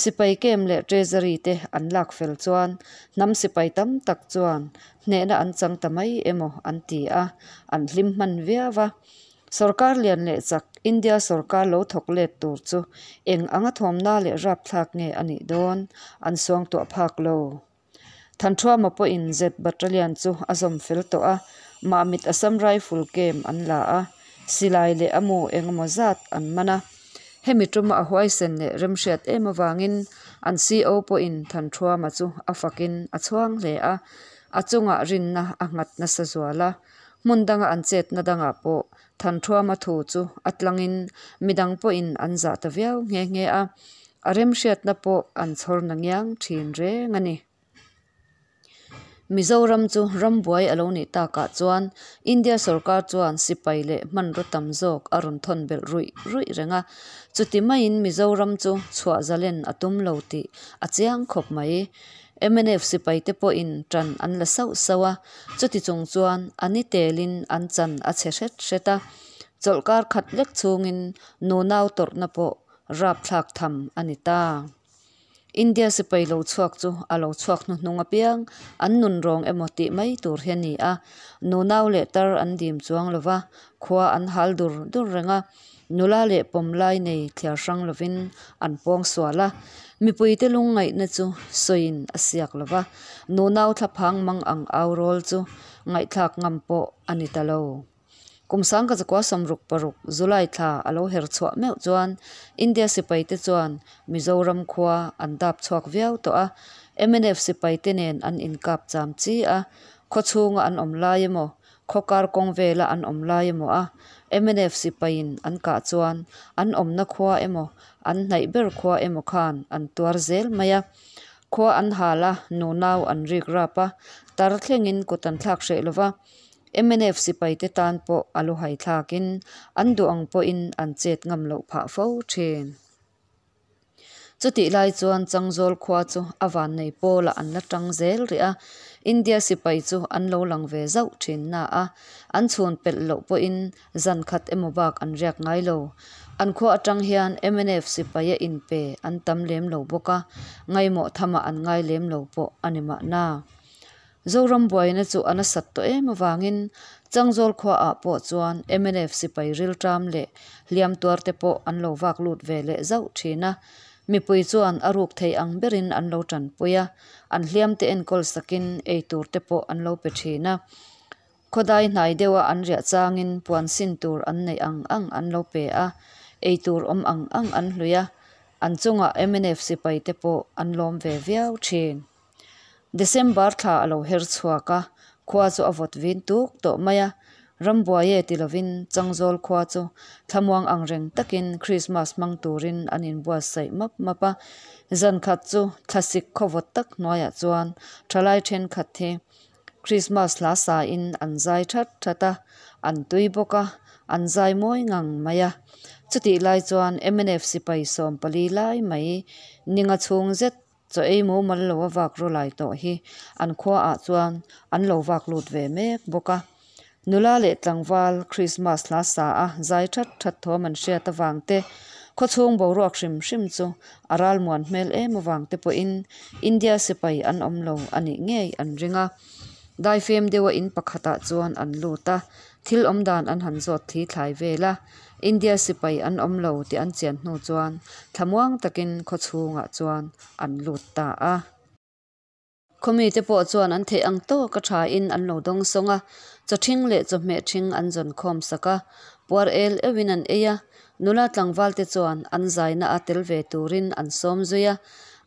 Sipai camp leh treasury te an lak fel chuan hnam sipai tam tak chuan hnehna an chang ta mai emaw an ti a, an hlim hman viau a. Sorkar lian leh chak India sorkar lo thawk let tur chu eng anga thawmna leh rapthlak nge a nih dawn an suangtuah phak lo. Thanṭhuama pawhin Z Battalion chu a zawm fel tawh a, Mahmit Assam Rifle camp an la a, silai leh a mu engemaw zat an man a. Hemi tuma a huaisen leh remhriat em avangin An CO pawhin Thanṭhuama chu a fakin a chhuang hle a, a chungah rinna a nghat nasa zual a. Hmun danga an chetna dangah pawh Thanṭhuama thu chu a tlangin midang pawhin an zah ta viau nghe nghe a, a remhriatna pawh an chhawr na ngiang thin reng a ni. Mizoram chu rambuai a lo nih takah chuan India sorkar chuan sipai leh hmanraw tam zawk a rawn thawn belh ruih ruih reng a, chuti maiin Mizoram chu chhuah zalen a tum lo tih a chiang khawp mai. Mnf sipaite pawhin ṭan an la sauh sauh a, chuti chung chuan a ni telin an chan a chhe hret hret a, chawlhkar khat lek chhungin nunau tawrhna pawh rapthlak tham a ni ta. India sipai lo chhuak chu a lo chhuak hnuhnung apiang an nun rawng emaw tih mai tur hi a ni a, nunau leh tar an dim chuang lo va, khua an hal dur dur reng a, nula leh pawmlai nei thliar hrang lovin an pawng sual a, mipuite lungngaihna chu sawiin a siak lo va, nunau thlaphang mang ang au rawl chu ngaihthlak ngam pawh a ni ta lo. Kum sangka zakua 66 July thla a lo her chhuah meuh chuan India sipaite chuan Mizoram khua an dap chhuak viau tawh a, mnf sipaite nen an inkap cham chi a, khaw chhunga an awm lai emaw, khaw kar kawng vela an awm lai emaw a mnf sipaiin an kah chuan an awmna khua emaw, an hnaih ber khua emaw khan an tuar zel mai a. Khua an hal a, nunau an rik rap a, tar thlengin kut an thlak hreh lo va. Mnf sipaite tan pawh a luhai thlakin an duh ang pawhin an chet ngam loh phah fo thin. Chutih lai chuan Changzawl khua chu a vannei pawlah an la tang zel rih a, India sipai chu an lo lang ve zauh thin na a, an chhun pelh loh pawhin zan khat emaw bak an riak ngai lo. An khua atang hian mnf sipaia inpe an tam lem lo bawk a, ngaimawh thamah an ngai lem lo pawh a ni mahna. Zoram buaina chu a nasat tawh em avangin Changzawl khuaah pawh chuan mnf sipai rilṭam leh hliam tuarte pawh an lo vak lut ve leh zauh thin a. Mipui chuan a ruk thei ang berin an lo tanpui a, an hliamte enkawl sakin ei turte pawh an lo pe thin a. Khawdai hnai deuha an riah changin puan sin tur an neih ang ang an lo pe a, ei tur awm ang ang an hlui a, an chungah mnf sipaite pawh an lawm ve viau thin. December thla a lo her chhuak a, khua chu a vawt vin tuk tawh mai a. Rambuai e ti lovin Changzawl khua chu thlamuang ang reng takin Christmas hmang turin an inbuatsaih map map a. Zan khat chu thlasik khaw vawt tak hnuaiah chuan thalai thenkhat hi Christmas hla sain an zai that that a, an tui bawk a, an zai mawi ngang mai a. Chutih lai chuan mnf sipai 14 lai mai ninga chhung zet Chaw ei mumal lo a vak rawlai tawh hi an khuaah chuan an lo vak lut ve mek bawk a. Nula leh tlangval Krismas hla sa a zai that that thawm an hriat avang te, khawchhung boruak hrim hrim chu a ralmuan hmel em avang te pawhin India sipai an awm lo a nih ngei an ring a. Daifem deuha in pakhatah chuan an lut a, thil awm dan an han zawt thli thlai vel a. India sipai an awm lo tih an chian hnu chuan thlamuang takin khawchhungah chuan an lut ta a. Khawmite pawh chuan an theih ang tawka thain an lo dawng sawng a, chaw ṭhing leh chawhmeh ṭhing an zawn khawm sak a, puar el euhin an ei a. Nula tlangvalte chuan an zaina a tel ve turin an sawm zui a,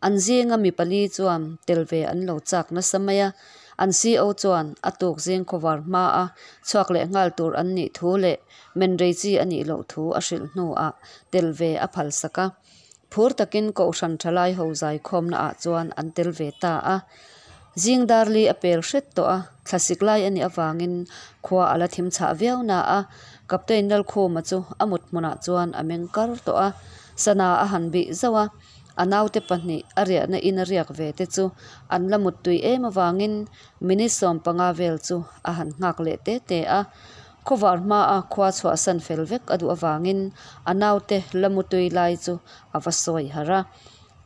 an zinga mi pali chuan tel ve an lo chak nasa mai a. An CO chuan a tuk zing khawvar hmaa chhuak leh nghal tur an nih thu leh menrei chi a nih loh thu a hrilh hnuah tel ve a phal sak a. Phur takin Kohhran thalai ho zaikhawmna ah chuan an tel ve ta a. Zing darli a pel hret tawh a, thlasik lai a nih avangin khua a la thim chhah viau na a, Captain Lalkhuma chu a mut hmunah chuan a meng kar tawh a, sana a han bih zauh a, a naute pahnih a riahna in a riak ve te chu an la muttui em avangin minute 15 vel chu a han nghak leh te te a. Khawvar hmaa khua chhuahsan fel vek a duh avangin a naute la mutui lai chu a va sawi harh a.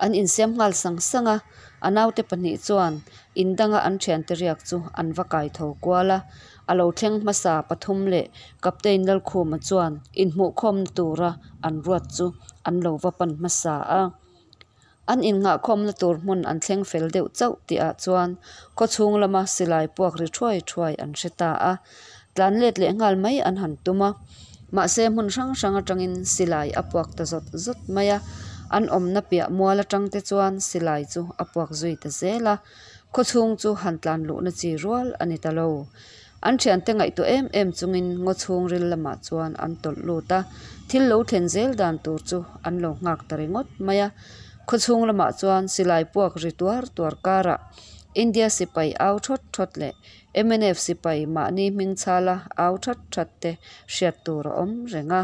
An insiam nghal sang sang a, a naute pahnih chuan in danga an thiante riak chu an va kai tho kual a. A lo thleng hmasa pathum leh Captain Lalkhuma chuan inhmuhkhawmna tura an ruat chu an lo va pan hmasa a. An innghahkhawmna tur hmun an thleng fel deuh chauh tihah chuan khawchhung lama silai puak ri thuai thuai an hre ta a, tlan let leh nghal mai an han tum a. Mahse hmun hrang hrang atangin silai a puak ta zawt zawt mai a. An awmna piah mual atang te chuan silai chu a puak zui ta zel a, khawchhung chu han tlan luhna chi rual a ni ta lo. An thiante ngaihtuah em em chungin ngaw chhungril lamah chuan an tawlh lut a, thil lo thlen zel dan tur chu an lo nghak ta ringawt mai a. Khawchhung lamah chuan silai puak ri tuar tuar karah India sipai au thawt thawt leh mnf sipai mahni hming chhala au that that te hriat tur a awm reng a.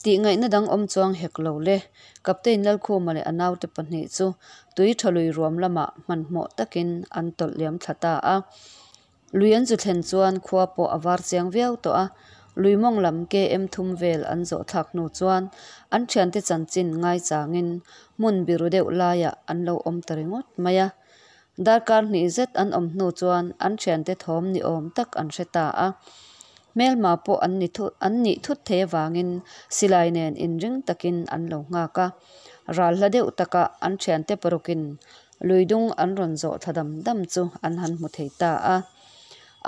Tih ngaihna dang awm chuang hek lo le. Captain Lalkhuma leh a naute pahnih chu tui tha lui ruam lamah hmanhmawh takin an tawlh liam thla ta a. Lui an zu thlen chuan khua pawh a var chiang viau tawh a, lui mawng lam KM thum vel an zawh thlak hnu chuan an thiante chanchin ngaichangin hmun biru deuh laiah an lo awm ta ringawt mai a. Darkar hnih zet an awm hnu chuan an thiante thawm ni awm tak an hre ta a. Hmelma pawh an ni an nih thut thei avangin silai nen inring takin an lo nghak a. Ral hla deuh takah an thiante parukin lui dung an rawn zawh thla dam dam chu an han hmu thei ta a.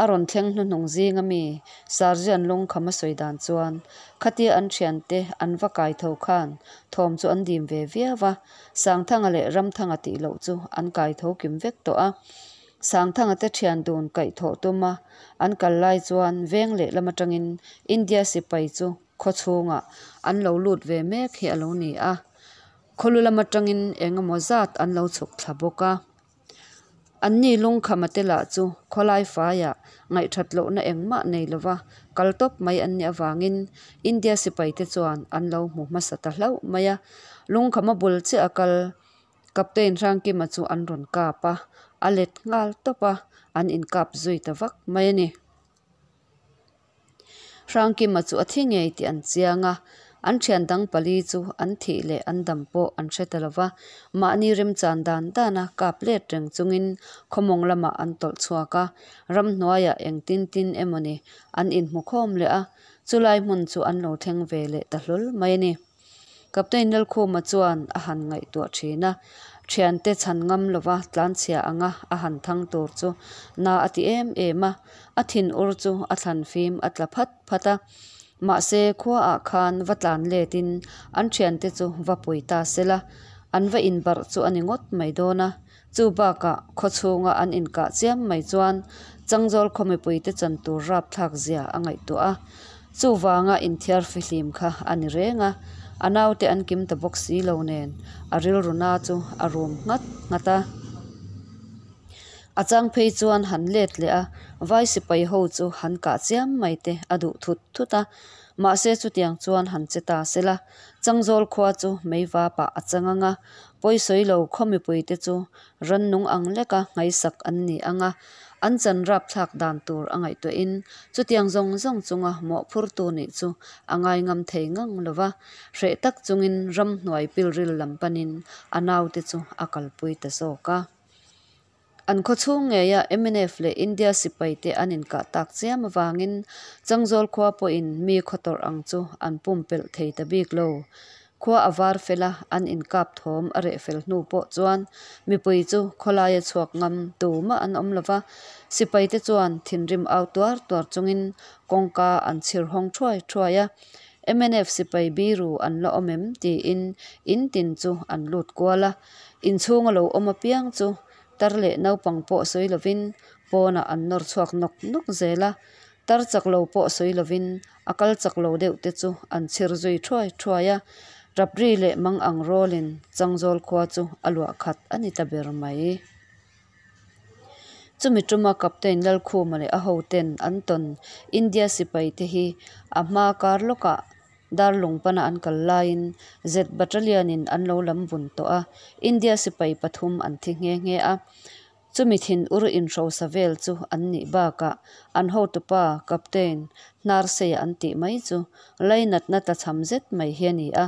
A rawn thleng hnuhnung zing ami Sergeant Lungkham a sawi dan chuan khatia an thiante an va kai tho khan thawm chu an dim ve viau a, Sangthanga leh Ramthanga tih loh chu an kai tho kim vek tawh a. Sangthanga te thian dun kaih thawh tum a an kal lai chuan veng lehlam atangin India sipai chu khaw chhungah an lo lut ve mek hi a lo ni a. Khawlu lam atangin eng emaw zat an lo chhuk thla bawk a. Anni lungkhama te lah chu khawlai faiah ngaihthat lohna engmah nei lova kal tawp mai an nih avangin India sipai te chuan an lo hmu hmasa ta hlauh mai a. Lungkhama bul chiah a kal Captain Hrangkima chu an rawn kap a, a let nghal tawp a, an inkap zui ta vak mai a ni. Hrangkima chu a thi ngei tih an chiang a, an thian dang pali chu an thih leh an dam pawh an hre ta lo va, mahni remchan dan dana kap let reng chungin khawmawng lamah an tawlh chhuak a, ramhnuaiah engtin tin emawni an inhmu khawm leh a, chulai hmun chu an lo thleng ve leh ta hlawl mai a ni. Captain Lalkhuma chuan a han ngaihtuah thin a, thiante chhan ngam lova tlanchhia anga a han thang tur chu na a ti em em a, a thin ur chu a thlan fim a tla phat phat a. Mahse khuaah khan va tlan letin an thiante chu va pui ta sela, an va inbarh chu a ni ngawt mai dawn a. Chu bakah khaw chhunga an inkah chiam mai chuan Changzawl khaw mipuite chan tur rapthlak zia a ngaihtuah a, chuvanga inthiar fihlim kha a ni reng a, a naute an kim ta bawk si lo nen a rilru na chu a rum nghat nghat a. A chang phei chuan han let leh a, vai sipai ho chu han kah chiam mai te a duh thut thut a, mahse chutiang chuan han che ta sela, Changzawl khua chu meiva pah a chang ang a, Pawisawi lo khaw mipuite chu rannung ang leka nghaisak an ni ang a, an chan rapthlak dan tur a ngaihtuahin chutiang zawng zawng chunga mawhphurtu nih chu a ngaingam thei ngang lo va, hreh tak chungin ramhnuai pilril lam panin a naute chu a kalpui ta zawk a. An khaw chhung ngeia mnf leh India sipaite an inkah tak chiam avangin Changzawl khua pawhin mi khaw tawrh ang chu an pumpelh thei ta bik lo. Khua a var fel a, an inkap thawm a reh fel hnu pawh chuan mipui chu khawlaia chhuak ngam tumah an awm lo va, sipaite chuan thinrim au tuar tuar chungin kawngka an chhir hawng thuai thuai a. Mnf sipai biru an la awm em tiin in tin chu an lut kual a, inchhunga lo awm apiang chu tar leh naupang pawh sawi lovin pawnah an nawr chhuak nawk nawk zel a, tar chak lo pawh sawi lovin a kal chak lo deuh te chu an chhir zui thuai thuai a, Rapri leh mang ang rawlin Changzawl khua chu a luah khat a ni ta ber mai. Chumi tuma Captain Lalkhuma leh a hoten an tawn India sipai te hi a hma kar lawkah Darlung pana an kal laiin Z Battalion in an lo lam bun tawh a, India sipai pathum an thi nghe nghe a. Chumi thin ur inhrosa vel chu an nih bakah an hotupa Captain Hnarseia an tih mai chu lainatna tlachham zet mai hi a ni a,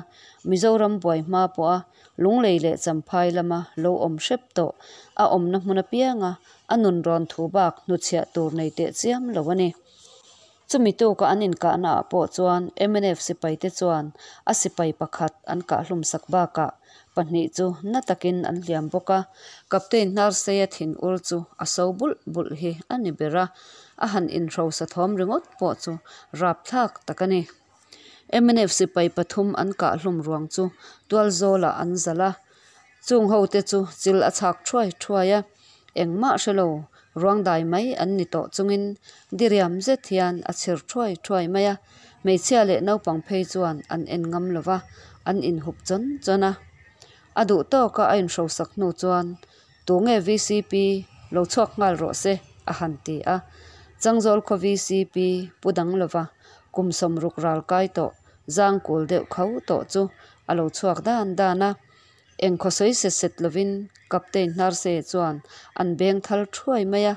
Mizoram buai hma pawha Lunglei leh Champhai lama lo awm hrep tawh a awmna hmun apianga a nun rawn thu bak hnuchhiah tur nei teh chiam lo a ni. Chumi tuka an inkahna ah pawh chuan mnf sipaite chuan a sipai pakhat an kahhlum sak bakah pahnih chu na takin an hliam bawk a, Captain Hnarseia thin ur chu a so bulh bulh hi a ni ber a, a han inhrosa thawm ringawt pawh chu rapthlak tak a ni. Mnf sipai pathum an kah hlum ruang chu tualzawlah an zalh a. Chung ho te chu chil a chhak thuai thuai a, engmah hre lo ruang dai mai an ni tawh chungin diriam zet hian a chhir thuai thuai mai a, hmeichhia leh naupang phei chuan an en ngam lo va, an inhup chawn chawn a. A duh tawka a inhrosak hnu chuan Tunge vcp lo chhuak nghal rawh se a han ti a. Changzawl khaw vcp pu dang lova kum sawmruk ral kai tawh zang kul deuh kho tawh chu a lo chhuak dan dan a. Eng khaw sawi set set lovin Captain Hnarse chuan an beng thal thuai mai a.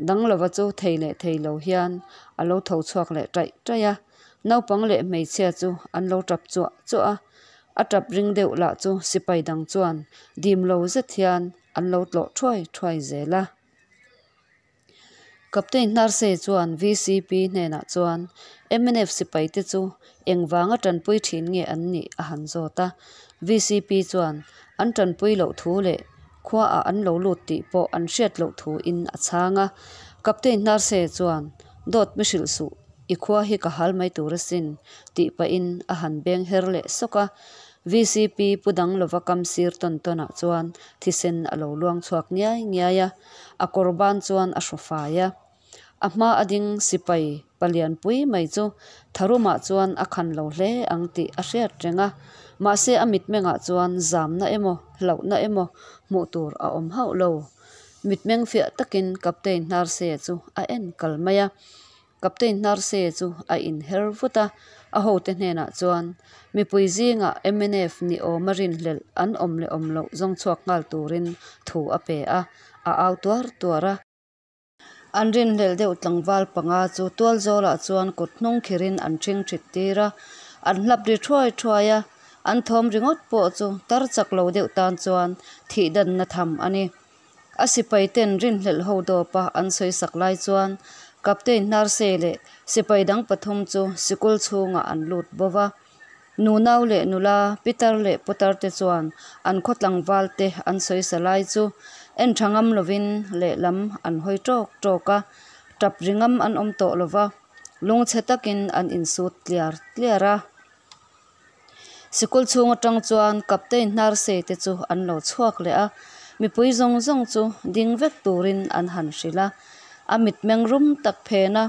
Dang lova chu thei leh thei lo hian a lo tho chhuak leh taih taih a. Naupang leh hmeichhia chu an lo tap chuah chuah a. A tap ring deuh lah chu sipai dang chuan dim lo zet hian an lo tlawh thuai thuai zel a. Captain Hnarse chuan vcp hnenah chuan mnf sipaite chu engvanga tanpui thin nge an nih a han zawt a. Vcp chuan an tanpui loh thu leh khuaah an lo lut tih pawh an hriat loh thuin a chhang a. Captain Hnarse chuan Dawt mi hrilh suh, i khua hi ka hal mai tur asin tih pahin a han beng her leh sawk a. Vcp pu dang lova kam sir tawn tawnah chuan thisen a lo luang chhuak ngiai ngiai a, a kawr ban chuan a hraw fai a. A hma a ding sipai palian pui mai chu tharumah chuan a khan lo hle ang tih a hriat reng a, mahse a mitmengah chuan zamna emaw hlauhna emaw hmuh tur a awm hauh lo. Mitmeng fiah takin Captain Hnarse chu a en kal mai a. Captain Hnarse chu a inher vut a, a hote hnenah chuan mipui zingah mnf ni awma rinhlelh an awm leh awm loh zawng chhuak nghal turin thu a pe a, a au tuar tuar a. An rinhlelh deuh tlangval panga chu tualzawlah chuan kut hnung khirin an ṭhing ṭhit tir a, an hlap ri thuai thuai a, an thawm ringawt pawh chu tar chak lo deuh tan chuan thih danna tham a ni. A sipai ten rinhlelh ho dawpa an sawi sak lai chuan Captain Hnarse leh sipai dang pathum chu sikul chhungah an lut bo va. Nunau leh nula, pitar leh putar te chuan an khaw tlangval te an sawi sa lai chu en tha ngam lovin lehlam an hawi tawk tawk a, tap ri ngam an awm tawh lova, lungchhe takin an insut tliar tliar a. Sikul chhung atang chuan Captain Hnarse te chu an lo chhuak leh a, mipui zawng zawng chu ding vek turin an han hrilh a, a mitmeng rum tak phen a,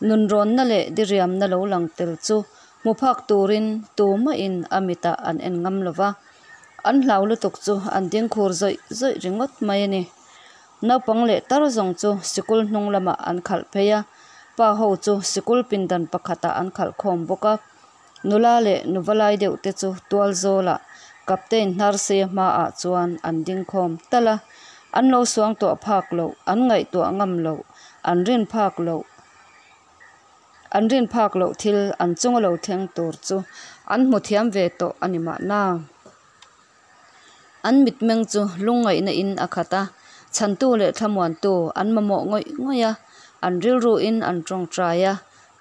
Nunrawnna leh diriamna lo lang tel chu hmu phak turin tumahin a mitah an en ngam lo va, an hlau lutuk chu an ding khur zawih zawih ringawt mai a ni. Naupang leh tar zawng chu sikul hnung lamah an khalh phei a, pa ho chu sikul pindan pakhatah an khalh khawm bawk a. Nula leh nuva lai deuh te chu tual zawlah Captain Hnarseia hmaah chuan an ding khawm talh a, an lo suang tuah phak loh, an ngaihtuah ngam loh, an rin phak loh, an rin phak loh thil an chunga lo thleng tur chu an hmu thiam ve tawh a ni mahna. An mitmeng chu lungngaihna in a khat a, chhantu leh thlamuantu an mamawh ngawih ngawih a, an rilruin an tawngtai a,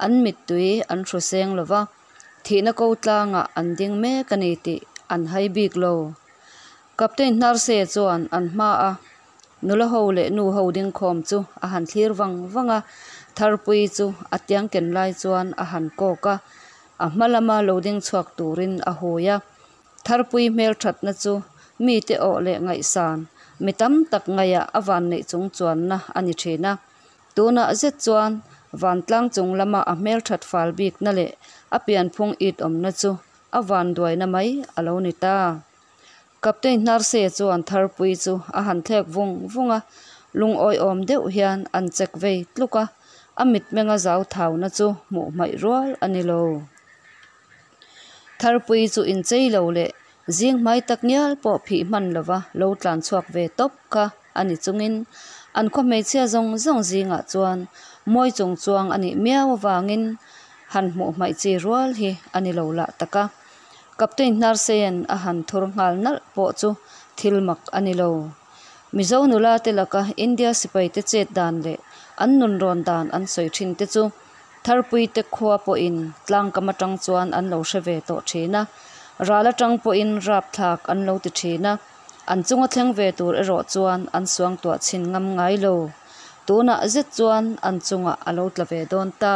an mittui an hru seng lo va, thihna ko tlangah an ding mek a ni tih an hai bik lo. Captain Hnarse chuan an hma a nula ho leh nu ho ding khawm chu a han thlir vang vang a, Tharpui chu a tiang ken lai chuan a han kawk a, a hma lama lo ding chhuak turin a hui a. Tharpui hmelthatna chu mite awh leh ngaihsan, mi tam tak ngaihah a vanneih chung chuanna a ni thin a. Tunah zet chuan vantlang chung lama a hmelthat fal bikna leh a pianphung it awmna chu a vanduaina mai a lo ni ta. Captain Hnarse chuan Tharpui chu a han thlek vung vung a, lungawiawm deuh hian an check vei tluk a, a mitmenga zau thauna chu hmuh hmaih rual a ni lo. Tharpui chu inchei lo leh zing hmai tak ngial pawh phih hman lova lo tlan chhuak ve tawp kha a ni chungin an khaw hmeichhia zawng zawng zingah chuan mawi chung chuang a nih miau avangin han hmuh hmaih chi rual hi a ni lo lah tak a. Captain Hnarsein a han thur nghal nalh pawh chu thil mak a ni lo. Mizo nula te laka India sipai te chet dan leh an nunrawn dan an sawi thin te chu Tharpuite khua pawhin tlangkam atang chuan an lo hre ve tawh thin a, ral atang pawhin rapthlak an lo ti thin a, an chunga thleng ve tur erawh chuan an suangtuah chhin ngam ngai lo. Tunah zet chuan an chungah a lo tla ve dawn ta.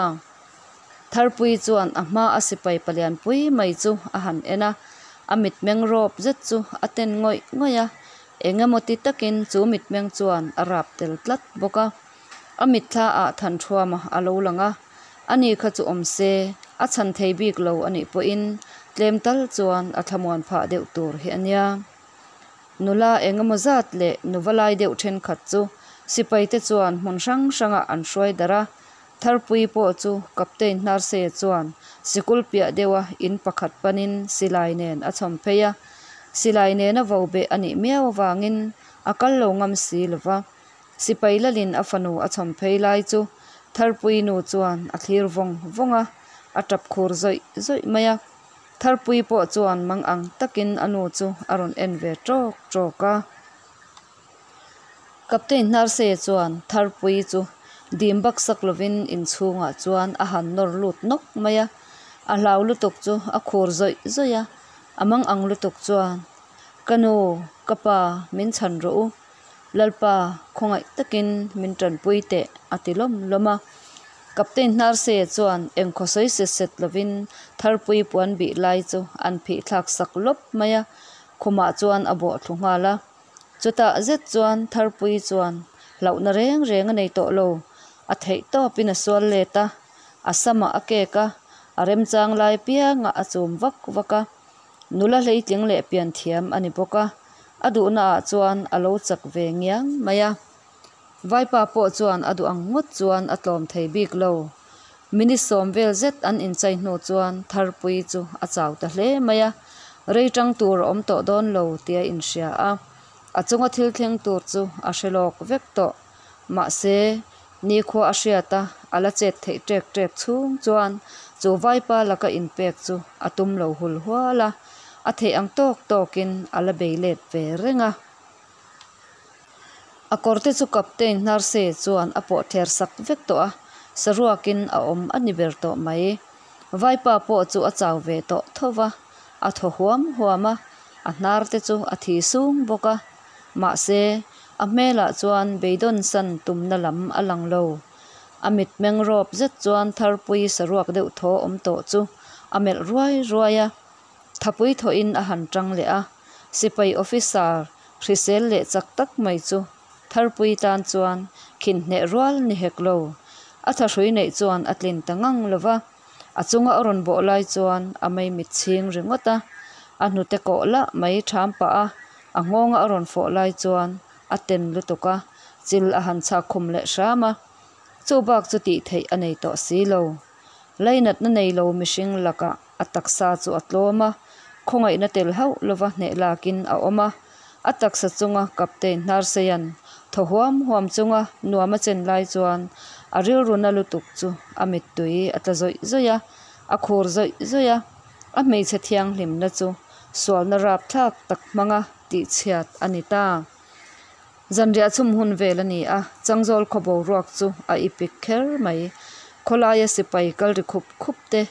Tharpuii chuan a hma a sipai palian pui mai chu a han en a, a mitmeng rawp zet chu a ten ngawih ngawih a, eng emaw ti takin chu mitmeng chuan a rap tel tlat bawk a. A mitthla ah Thanṭhuama a lo lang a, ani kha chu awm se a chhan thei bik lo a nih pawhin tlem tal chuan a thlamuan phah deuh tur hi a nia. Nula eng emaw zat leh nuva lai deuh thenkhat chu sipai te chuan hmun hrang hrangah an hruai darh a, Tharpuii pawh chu Captain Hnarseia chuan sikul piah deuha in pakhat panin silai nen a chhawm phei a, silai nena vo beh a nih miau avangin a kal lo ngam si lova. Sipai lalin a fanu a chhawm phei lai chu Tharpuii nu chuan a thlir vawng vawng a, a tap khur zawih zawih mai a. Tharpuii pawh chuan mang ang takin a nu chu a rawn en ve tawk tawk a. Captain Hnarseia chuan Tharpuii chu dim baksak lovin inchhungah chuan a han nawr lut nawk mai a, a hlau lutuk chu a khur zawih zawih a, a mang ang lutuk chuan, Ka nu, ka pa, min chhan rawh u. Lalpa, khawngaih takin min tanpui teh, a ti lawm lawm a. Captain Hnarseia chuan engkhaw sawi set set lovin Tharpui puan bih lai chu an phih thlak sak lawp mai a, khumah chuan a bawh thlu nghal a. Chutah zet chuan Tharpui chuan hlauhna reng reng a nei tawh lo, a theih tawpin a sual let a, a samah a kek a, a remchang lai piangah a chum vak vak a. Nula hleitling leh pianthiam a ni bawk a, a duhna ah chuan a lo chak ve ngiang mai a. Vaipa pawh chuan a duh ang ngawt chuan a tlawm thei bik lo. Minute sawm vel zet an inchai hnu chuan Tharpuii chu a chau ta hle mai a, rei tang tur a awm tawh dawn lo tia inhria a. A chunga thil thleng tur chu a hre lawk vek tawh. Mahse, nikhua a hriat a, a la chet theih ṭek ṭek chhung chuan chu vaipa laka inpek chu a tum lo hul hual a, a theih ang tawk tawkin a la bei let ve reng a. A kawr te chu Captain Hnarse chuan a pawh thler sak vek tawh a, saruakin a awm a ni ber tawh mai. Vaipa pawh chu a chau ve tawh tho va, a thaw huam huam a, a hnar te chu a thi sung bawk a. Mahse, a hmelah chuan beidawn san tumna lam a lang lo. A mitmeng rawp zet chuan Tharpui saruak deuh thaw awm tawh chu a melh ruai ruai a. Thapui thawhin a han tang leh a, sipai officer hrisel leh chak tak mai chu Tharpui tan chuan khinhneh rual ni hek lo. A thahrui neih chuan a tlin ta ngang lo va, a chunga a rawn bawh lai chuan a maimit chhing ringawt a, a hnute kawh lah mai ṭham pah a, a nghawnga a rawn fawh lai chuan a ten lutuk a, chil a han chhak khum leh hram a. Chu bak chu tih theih a nei tawh si lo. Lainatna nei lo mihring lakah a taksa chu a tlawm a, khawngaihna tel hauh lova hneh lakin a awm a. A taksa chunga Captain Hnarseia'n thaw huam huam chunga nuam a chen lai chuan a rilru na lutuk chu a mittui a tla zawih zawih a, a khur zawih zawih a. A hmeichhe thianghlimna chu sualna rapthlak tak hmanga tihchhiat a ni ta. Zanriah chhum hun vel a ni a, Changzawl khaw boruak chu a ipik kher mai. Khawlaia sipai kal ri khup khup te,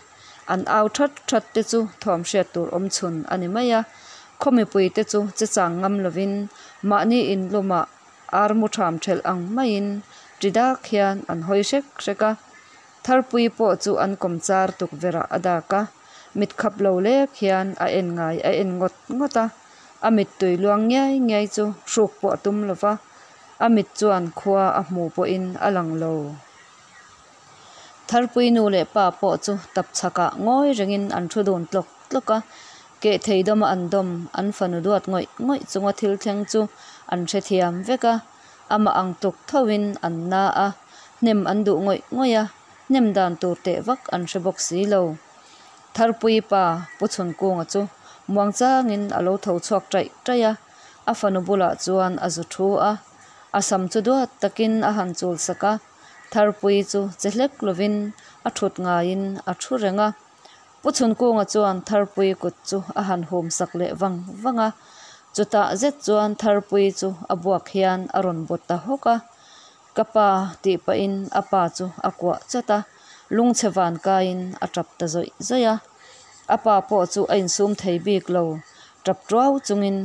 an au that that te chu thawm hriat tur awm chhun a ni mai a. Khaw mipui te chu che chang ngam lovin mahni inlumah ar mu tham thelh ang maiin ṭi dak hian an hawi hrek hrek a. Tharpui pawh chu an kawm char tukverh ah a dak a, mit khap lo lek hian a en ngai a en ngawt ngawt a. A mittui luang ngiai ngiai chu hruk pawh a tum lo va, a mit chuan khua a hmu pawhin a lang lo. Tharpui nu leh pa pawh chu tap chhakah ngawi rengin an thu dun tlawk tlawk a, keh thei dawma an dawm an fanu duat ngawih ngawih chunga thil thleng chu an hrethiam vek a, amah ang tluk thoin an na a, hnem an duh ngawih ngawih a, hnem dan tur teh vak an hre bawk si lo. Tharpui pa Pu Chhunkunga chu muangchangin a lo tho chhuak ṭaih ṭaih a, a fanu bulah chuan a zu thu a, a sam chu duat takin a han chul sak a, Tharpui chu che hlek lovin a thut ngaiin a thu reng a. Pu Chhunkunga chuan Tharpui kut chu a han hum sak leh vang vang a, chutah zet chuan Tharpui chu a buak hian a rawn bawt ta hawk a. Ka pa tih pahin a pa chu a kuah chawt a, lungchhe van kaiin a tap ta zawih zawih a. A pa pawh chu a insum thei bik lo, tap tuau chungin,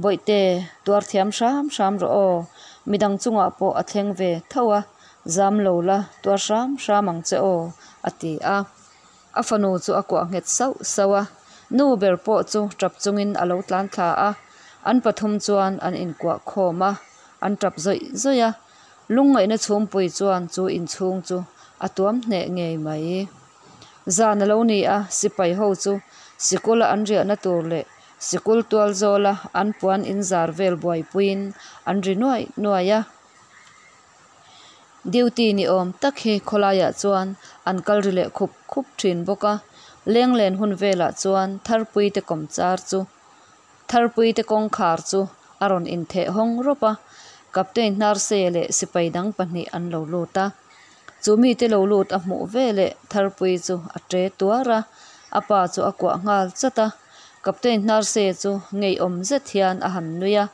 Bawihte, tuar thiam hram hram rawh aw, midang chungah pawh a thleng ve tho a, zam lo la, tuar hram hram ang che aw, a ti a. A fanu chu a kuah nghet sauh sauh a, nu ber pawh chu tap chungin a lo tlan thla a, an pathum chuan an inkuah khawm a, an tap zawih zawih a, lungngaihna chhumpui chuan chu inchhung chu a tuam hneh ngei mai. Zan a lo ni a, sipai ho chu sikula an riahna tur leh sikul tual zawla an puan inzar vel buaipuiin an ri nuaih nuaih a. Duty ni awm tak hi khawlaiah chuan an kal ri leh khup khup thin bawk a, lenglen hun velah chuan Tharpui te kawmchar chu Tharpui te kawngkhar chu a rawn intheh hawng rawp a, Captain Hnarseia leh sipai dang pahnih an lo lut a. Chu mite lo lut a hmuh veleh Tharpui chu a ṭe tuar a, a pa chu a kuah nghal chat a. Captain Hnarseia chu ngeiawm zet hian a han nui a,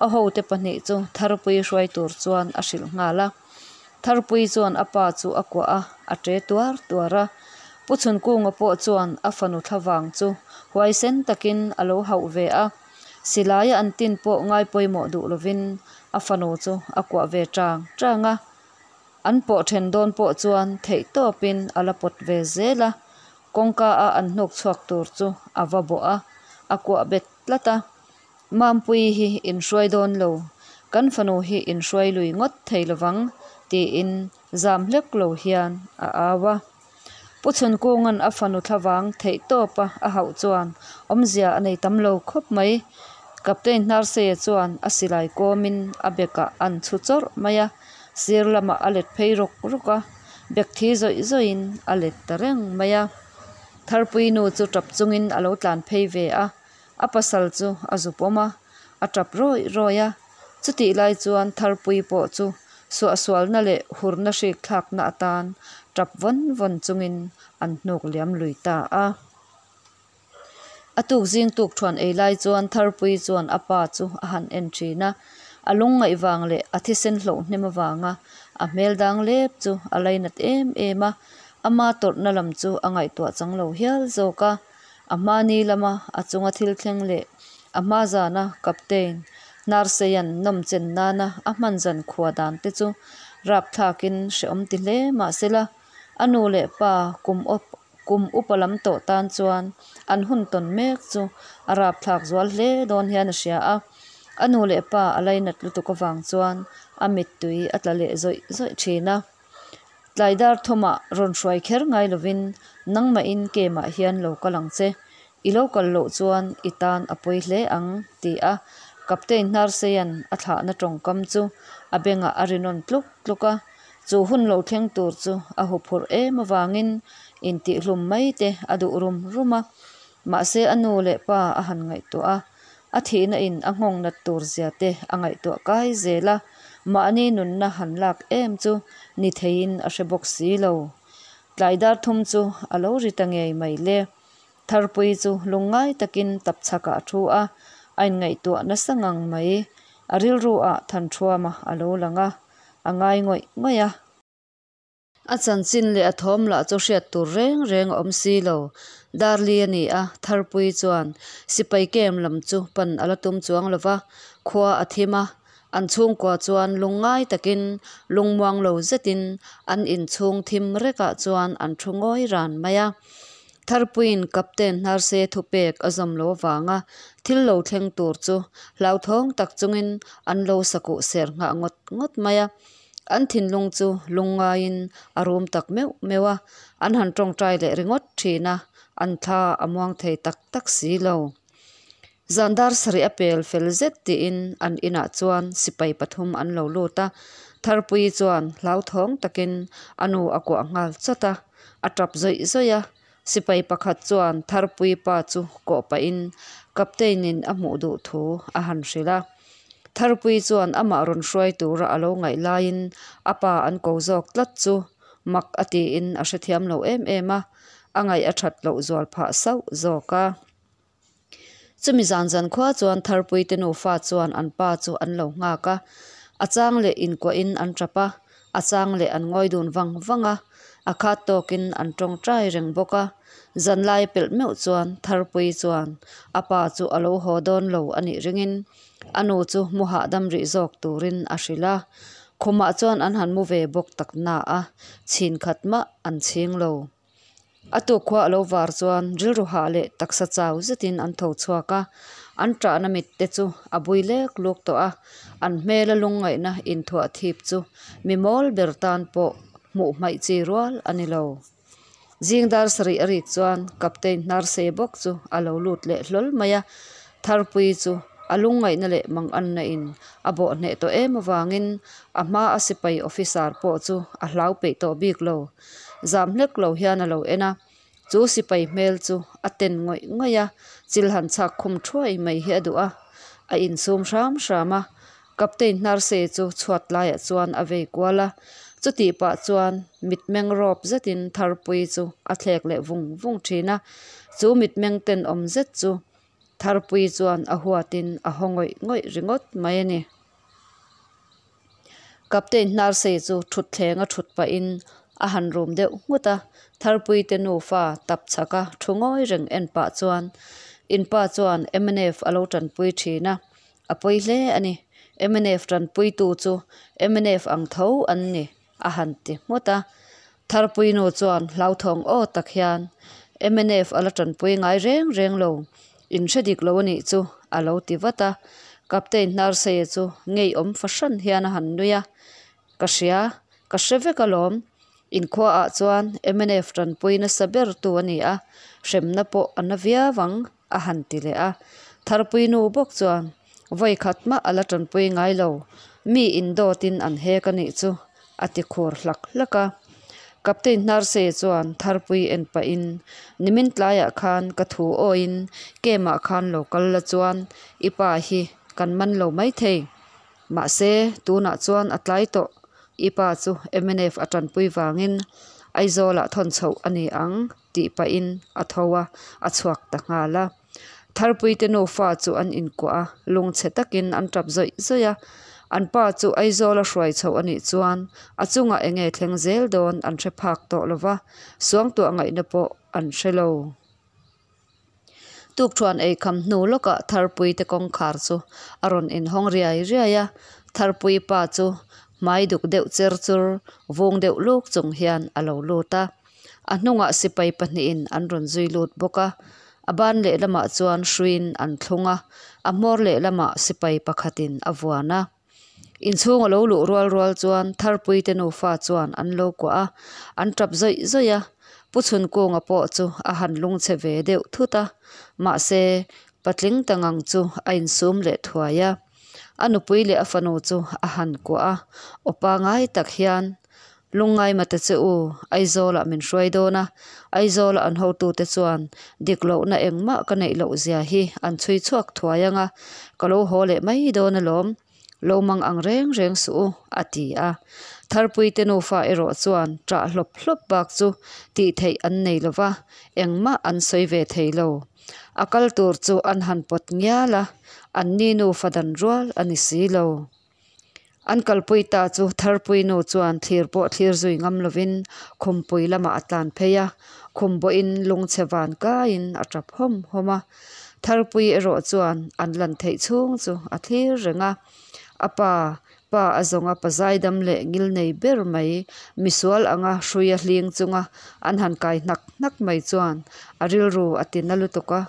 a hote pahnih chu Tharpui hruai tur chuan a hrilh nghal a. Tharpui chuan a pa chu a kuah a, a ṭe tuar tuar a. Pu Chhunkunga pawh chuan a fanu thlavang chu huaisen takin a lo hauh ve a. Silaia an tin pawh ngai pawimawh duh lovin a fanu chu a kuah ve ṭang ṭang a. An pawh ṭhen dawn pawh chuan theih tawpin a la pawt ve zel a. Kawngka a an hnuk chhuak tur chu a va bawh a, a kuah bet tlat a. Mampuii hi in hruai dawn lo, kan fanu hi in hruai lui ngawt thei lovang, tiin zam hlek lo hian a au a. Pu Chhunkunga'n a fanu thlavang theih tawpa a hauh chuan awmzia a nei tam lo khawp mai. Captain Hnarseia chuan a silai kawmin a bekah an chhu chawrh mai a, sir lamah a let phei rawk rawk a, bek thi zawih zawihin a let ta reng mai a. Tharpui nu chu tap chungin a lo tlan phei ve a, A pasal chu a zu pawm a, a tap rawih rawih a. Chutih lai chuan Tharpui pawh chu suahsualna leh hurna hrik thlakna atan tap vawn vawn chungin an hnuk liam lui ta a. A tuk zing tuk thuan ei lai chuan Tharpui chuan a pa chu a han en thin a, a lungngaih vang leh a thisen hloh hnem avanga a hmel dang lep chu a lainat em em a, ama tawrhna lam chu a ngaihtuah chang lo hial zawk a. A hmani lama a chunga thil thleng leh a hma zana Captain Narseian nawm chen nana a hman zan khua dan te chu rapthlakin hrehawm ti hle mahsela a nu leh pa kum kum upa lam tawh tan chuan an hun tawn mek chu a rapthlak zual hle dawn hian a hria a. A nu leh pa a lainat lutuk avang chuan a mittui a tla leh zawih zawih thin a. Tlai dar thawmah rawn hruai kher ngai lovin nangmahin kemah hian lo kal ang che. I lo kal loh chuan i tan a pawi hle ang, ti a Captain Hnarseia'n a thlahna tawngkam chu a bengah a ri nawn tluk tluk a. Chu hun lo thleng tur chu a huphurh em avangin intihhlum mai te a duh rum rum a. Mahse a nu leh pa a han ngaihtuah a, a thihna in a nghawng nat tur zia te a ngaihtuah kai zel a, mahni nunna han lak em chu ni theiin a hre bawk si lo. Tlai dar thum chu a lo ri ta ngei mai le. Tharpui chu lungngai takin tapchhakah a thu a, a inngaihtuah nasa ngang mai. A rilru ah Thanṭhuama a lo lang a, a ngai ngawih ngawih a. A chanchin leh a thawm lah chu hriat tur reng reng a awm si lo. Darli a ni a, Tharpui chuan sipai camp lam chu pan a la tum chuang lo va, khua a thim a, an chhungkua chuan lungngai takin lungmuang lo zetin an inchhung thim rekah chuan an thu ngawi ran mai a. Tharpuiin Captain Hnarse thupek a zawm lo avanga thil lo thleng tur chu hlauthawng tak chungin an lo sakuh ser nghah ngawt ngawt mai a. An thinlung chu lungngaiin a rum tak meuh meuh a, an han tawngtai leh ringawt thin a, an thla a muang thei tak tak si lo. Zan dar sarih a pel fel zet tiin an inah chuan sipai pathum an lo lut a, Tharpuii chuan hlauthawng takin a nu a kuah nghal chawt a, a tap zawih zawih a. Sipai pakhat chuan Tharpuii pa chu kawh pahin Captain-in a hmuh duh thu a han hrilh a. Tharpuii chuan amah rawn hruai tura a lo ngaih laiin a pa an ko zawk tlat chu mak a tiin a hrethiam lo em em a, a ngaih a that loh zual phah sauh zawk a. Chumi zan zan khua chuan Tharpuii te nufa chuan an pa chu an lo nghak a, a chang leh inkuahin an tap a, a chang leh an ngawi dun vang vang a, a khat tawkin an tawngtai reng bawk a. Zanlai pelh meuh chuan Tharpuii chuan a pa chu a lo haw dawn lo a nih ringin a nu chu mu hahdam rih zawk turin a hrilh a, khumah chuan an han mu ve bawk tak na a, chhin khat mah an chhing lo. A tuk khua a lo var chuan rilru hah leh taksa chau zetin an tho chhuak a, an ṭahna mit te chu a bui lek luk tawh a, an hmela lungngaihna inthuah thip chu mi mawl ber tan pawh hmuh hmaih chi rual a ni lo. Zing dar sarih a rik chuan Captain Hnarse bawk chu a lo lut leh hlawl mai a, Tharpuii chu a lungngaihna leh manganna in a bawh hneh tawh em avangin a hma a sipai officer pawh chu a hlau peih tawh bik lo. Zam hlek lo hian a lo en a, chu sipai hmel chu a ten ngawih ngawih a, chil han chhak khum thuai mai hi a duh a, a insum hram hram a. Captain Hnarse chu chhuat laiah chuan a vei kual a, chutih pah chuan mitmeng rawp zetin Tharpuii chu a thlek leh vung vung thin a, chu mitmeng tenawm zet chu Tharpuii chuan a huatin a haw ngawih ngawih ringawt mai a ni. Captain Hnarse chu thutthleng a thut pahin a han rum deuh nghut a, Tharpuii te nufa tap chhaka thu ngawi reng en pah chuan inpa chuan mnf a lo tanpui thin a, A pawi hle a ni. Mnf tanpuitu chu mnf ang tho an ni, a han ti nghut a. Tharpuinu chuan hlauthawng aw tak hian, mnf a la tanpui ngai reng reng lo, in hre dik lo a nih chu, a lo ti vat a. Captain Hnarseia chu ngeiawm fahran hian a han nui a. Ka hria, ka hre vek alawm. Inkhuaah chuan mnf tanpui nasa ber tu a ni a, hremna pawh a na viau ang. a han ti leh a. Tharpui nu bawk chuan vawi khat mah a la tanpui ngai lo, mi indawtin an hek a nih chu a ti khur hlak hlak a. Captain Hnarse chuan Tharpui en pahin, Nimin tlaiah khan ka thu awiin Kemah khan lo kal la chuan i pa hi kan man lo maithei. Mahse, tunah chuan a tlai tawh. I pa chu mnf a tanpui vangin Aizawlah thawn chhoh a ni ang. Tih pahin a tho a, a chhuak ta nghal a. Tharpuite nufa chu an inkuah a, lungchhe takin an tap zawih zawih a. An pa chu Aizawl a hruai chhoh a nih chuan a chungah eng nge thleng zel dawn an hre phak tawh lo va, suangtuah ngaihna pawh an hre lo. Tukthuan ei kham hnu lawkah Tharpuite kawngkhar chu a rawn inhawng riai riai a, Tharpui pa chu hmai duk deuh cher chur, vung deuh luk chung hian a lo lut a. A hnungah sipai pahnihin an rawn zui lut bawk a, a ban lehlamah chuan hruiin an thlung a, a hmawr lehlamah sipai pakhatin a vuan a. Inchhung a lo luh rual rual chuan Tharpuite nufa chuan an lo kuah a, an tap zawih zawih a. Pu Chhunkunga pawh chu a han lungchhe ve deuh thut a, mahse patling ta ngang chu a insum leh thuai a. A nupui leh a fanu chu a han kuah a, aw pangai tak hian Lungngai mate che u, Aizawlah min hruai dawn a, Aizawla an hotute chuan dik lohna engmah ka neih loh zia hi an chhui chhuak thuai ang a, ka lo haw leh mai dawn alawm, lo mang ang reng reng suh u, a ti a. Tharpuite nufa erawh chuan ṭah hlawp hlawp bak chu tih theih an nei lo va, engmah an sawi ve thei lo. A kal tur chu an han pawt ngial a, anni nufa dan rual a ni si lo. An kalpui ta chu Tharpui nu chuan thlir pawh thlir zui ngam lovin Khumpui lamah a tlan phei a, khum bawhin lungchhe van kaiin a tap hawm hawm a. Tharpui erawh chuan an lan theih chhung chu a thlir reng a, a pa, pa a zawnga pa zaidam leh ngil nei ber mai, misual anga hruia hling chunga an han kai hnak hnak mai chuan a rilru a ti na lutuk a,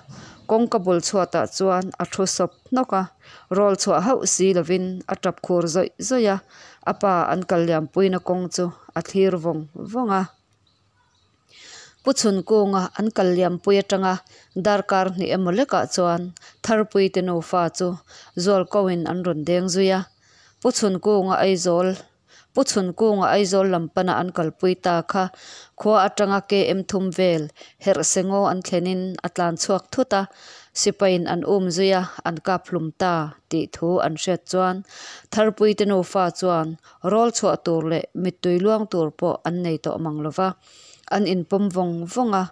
kawngka bul chhuatah chuan a thu sawp hnawk a. Rawl chhuah hauh si lovin a tap khur zawih zawih a, a pa an kal liampuina kawng chu a thlir vawng vawng a. Pu Chhunkunga an kal liampui atanga darkar hnih emaw lekah chuan Tharpuite nufa chu Zualkoin an rawn deng zui a, Pu Chhunkunga Aizawl Pu Chhunkunga Aizawl lam pana an kalpui ta kha khua atanga KM thum vel herh sengaw an thlenin a tlan chhuak thut a, sipaiin an um zui a, an kap hlum ta tih thu an hriat chuan Tharpuite nufa chuan rawl chhuah tur leh mittui luang tur pawh an nei tawh mang lo va, an inpawm vawng vawng a,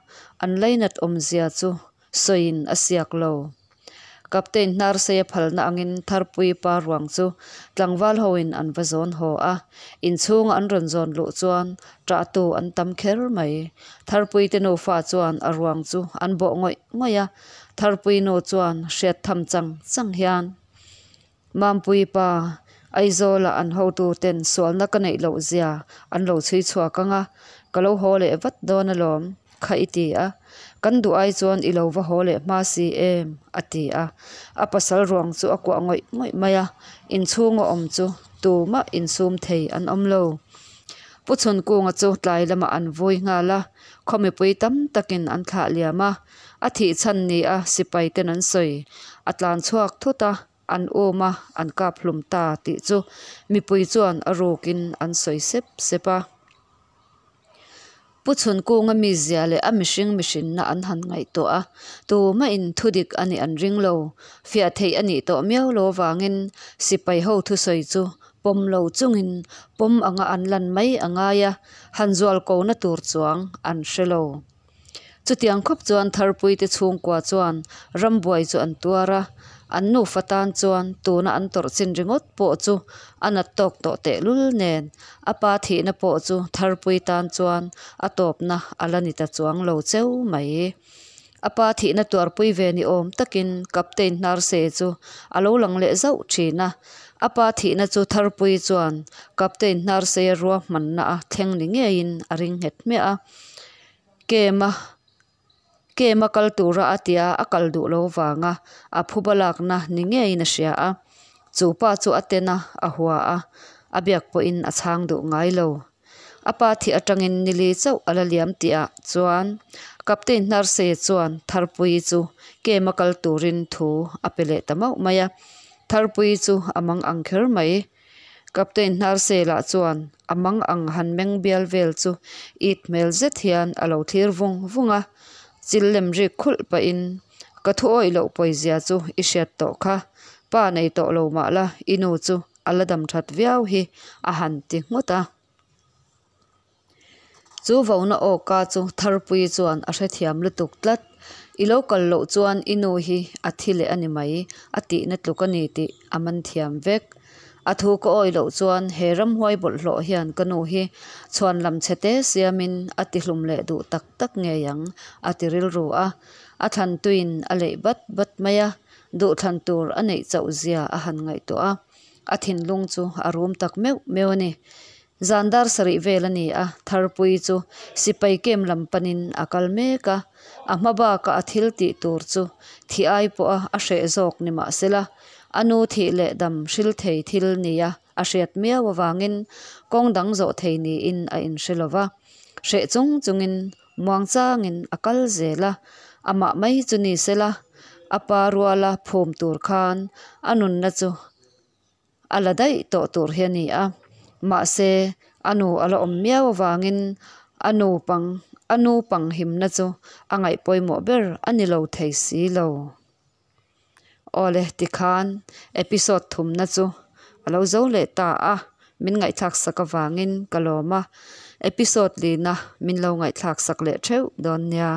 an lainat awmzia chu sawiin a siak lo. Captain Hnarseia phalna angin Tharpui pa ruang chu tlangval hoin an va zawn haw a, inchhunga an rawn zawn luh chuan ṭahtu an tam kher mai. Tharpui te nufa chuan a ruang chu an bawh ngawih ngawih a, Tharpui nu chuan hriat tham chang chang hian, Mampui pa, Aizawla an hotu ten sualna ka neih loh zia an lo chhui chhuak ang a, ka lo haw leh vat dawn alawm. kha i ti a, kan duh ai chuan i lo va haw leh hma si em? a ti a. A pasal ruang chu a kuah ngawih ngawih mai a, inchhunga awm chu tumah insum thei an awm lo. Pu Chhunkunga chu tlai lamah an vui nghal a, khaw mipui tam takin an thlah liam a, a thih chhan ni a sipai ten an sawi. A tlan chhuak thut a, an um a, an kap hlum ta tih chu mipui chuan a rukin an sawi sep sep a. Pu Chhunkunga mizia leh a mihring mihrinna an han ngaihtuah a, tumahin thudik a nih an ring lo. Fiah theih a nih tawh miau lo avangin sipai ho thusawi chu pawm lo chungin pawm anga an lan mai a ngai a, han zual ko na tur chuang an hre lo. Chutiang khawp chuan Tharpuite chhungkua chuan rambuai chu an tuar a, an nufa tan chuan tuna an tawrh chin ringawt pawh chu a nat tawk tawh tehlul nen a pa thihna pawh chu Tharpui tan chuan a tawpna a la ni ta chuang lo cheu mai. A pa thihna tuarpui ve ni awm takin Captain Hnarse chu a lo lang leh zauh thin a, a pa thihna chu Tharpui chuan Captain Hnarseia ruahmanna a thleng ni ngeiin a ring nghet hmiah a. Kem a Kem a kal tura a tia a kal duh lo vanga a phuba lakna ni ngeiin a hria a. Chu pa chu a ten a, a hua a, a biak pawhin a chhang duh ngai lo. A pa thih atangin nili chauh a la liam tihah chuan Captain Hnarseia chuan Tharpuii chu Kem a kal turin thu a pe leh ta mauh mai a. Tharpuii chu a mang ang kher mai. Captain Hnarseia chuan a mang ang han meng bial vel chu it hmel zet hian a lo thlir vung vung a, chil lem rik khulh pahin, Ka thu awih loh pawizia chu i hriat tawh kha, pa nei tawh lo mah la i nu chu a la dam that viau hi a han ti nghut a. Chu vauna awka chu Tharpuii chuan a hrethiam lutuk tlat. I lo kal loh chuan i nu hi a thi leh a ni mai, a tihna tluk a ni tih a man thiam vek. A thu ka awih loh chuan he ramhuai bawlhhlawh hian ka nu hi chhuan lam chhe te siamin a tihlum leh duh tak tak ngei ang, a ti rilru a. A thlan tuiin a leih bat bat mai a, duhthlan tur a neih chauh zia a han ngaihtuah a. A thinlung chu a rum tak meuh meuh a ni. Zan dar sarih vel a ni a, Tharpui chu sipai kem lam panin a kal mek a, a hma baka a thil tih tur chu thih ai pawha a hreh zawk ni mah sela, a nu thih leh dam hril thei thil nia a hriat miau avangin kawng dang zawh thei niin a inhre lo va. Hreh chung chungin muangchangin a kal zel a, amah mai chu ni sela, a pa ruala phum tur khan a nunna chu A la daih tawh tur hi a ni a, mahse a nu a la awm miau avangin a nu pang a nu pang himna chu a ngaih pawimawh ber a ni lo thei si lo. Awle tikhan episode thumna chu a lo zo leh ta a, min ngaihthlak sak avangin ka lawm a, episode lina min lo ngaihthlak sak leh theuh dawn nia.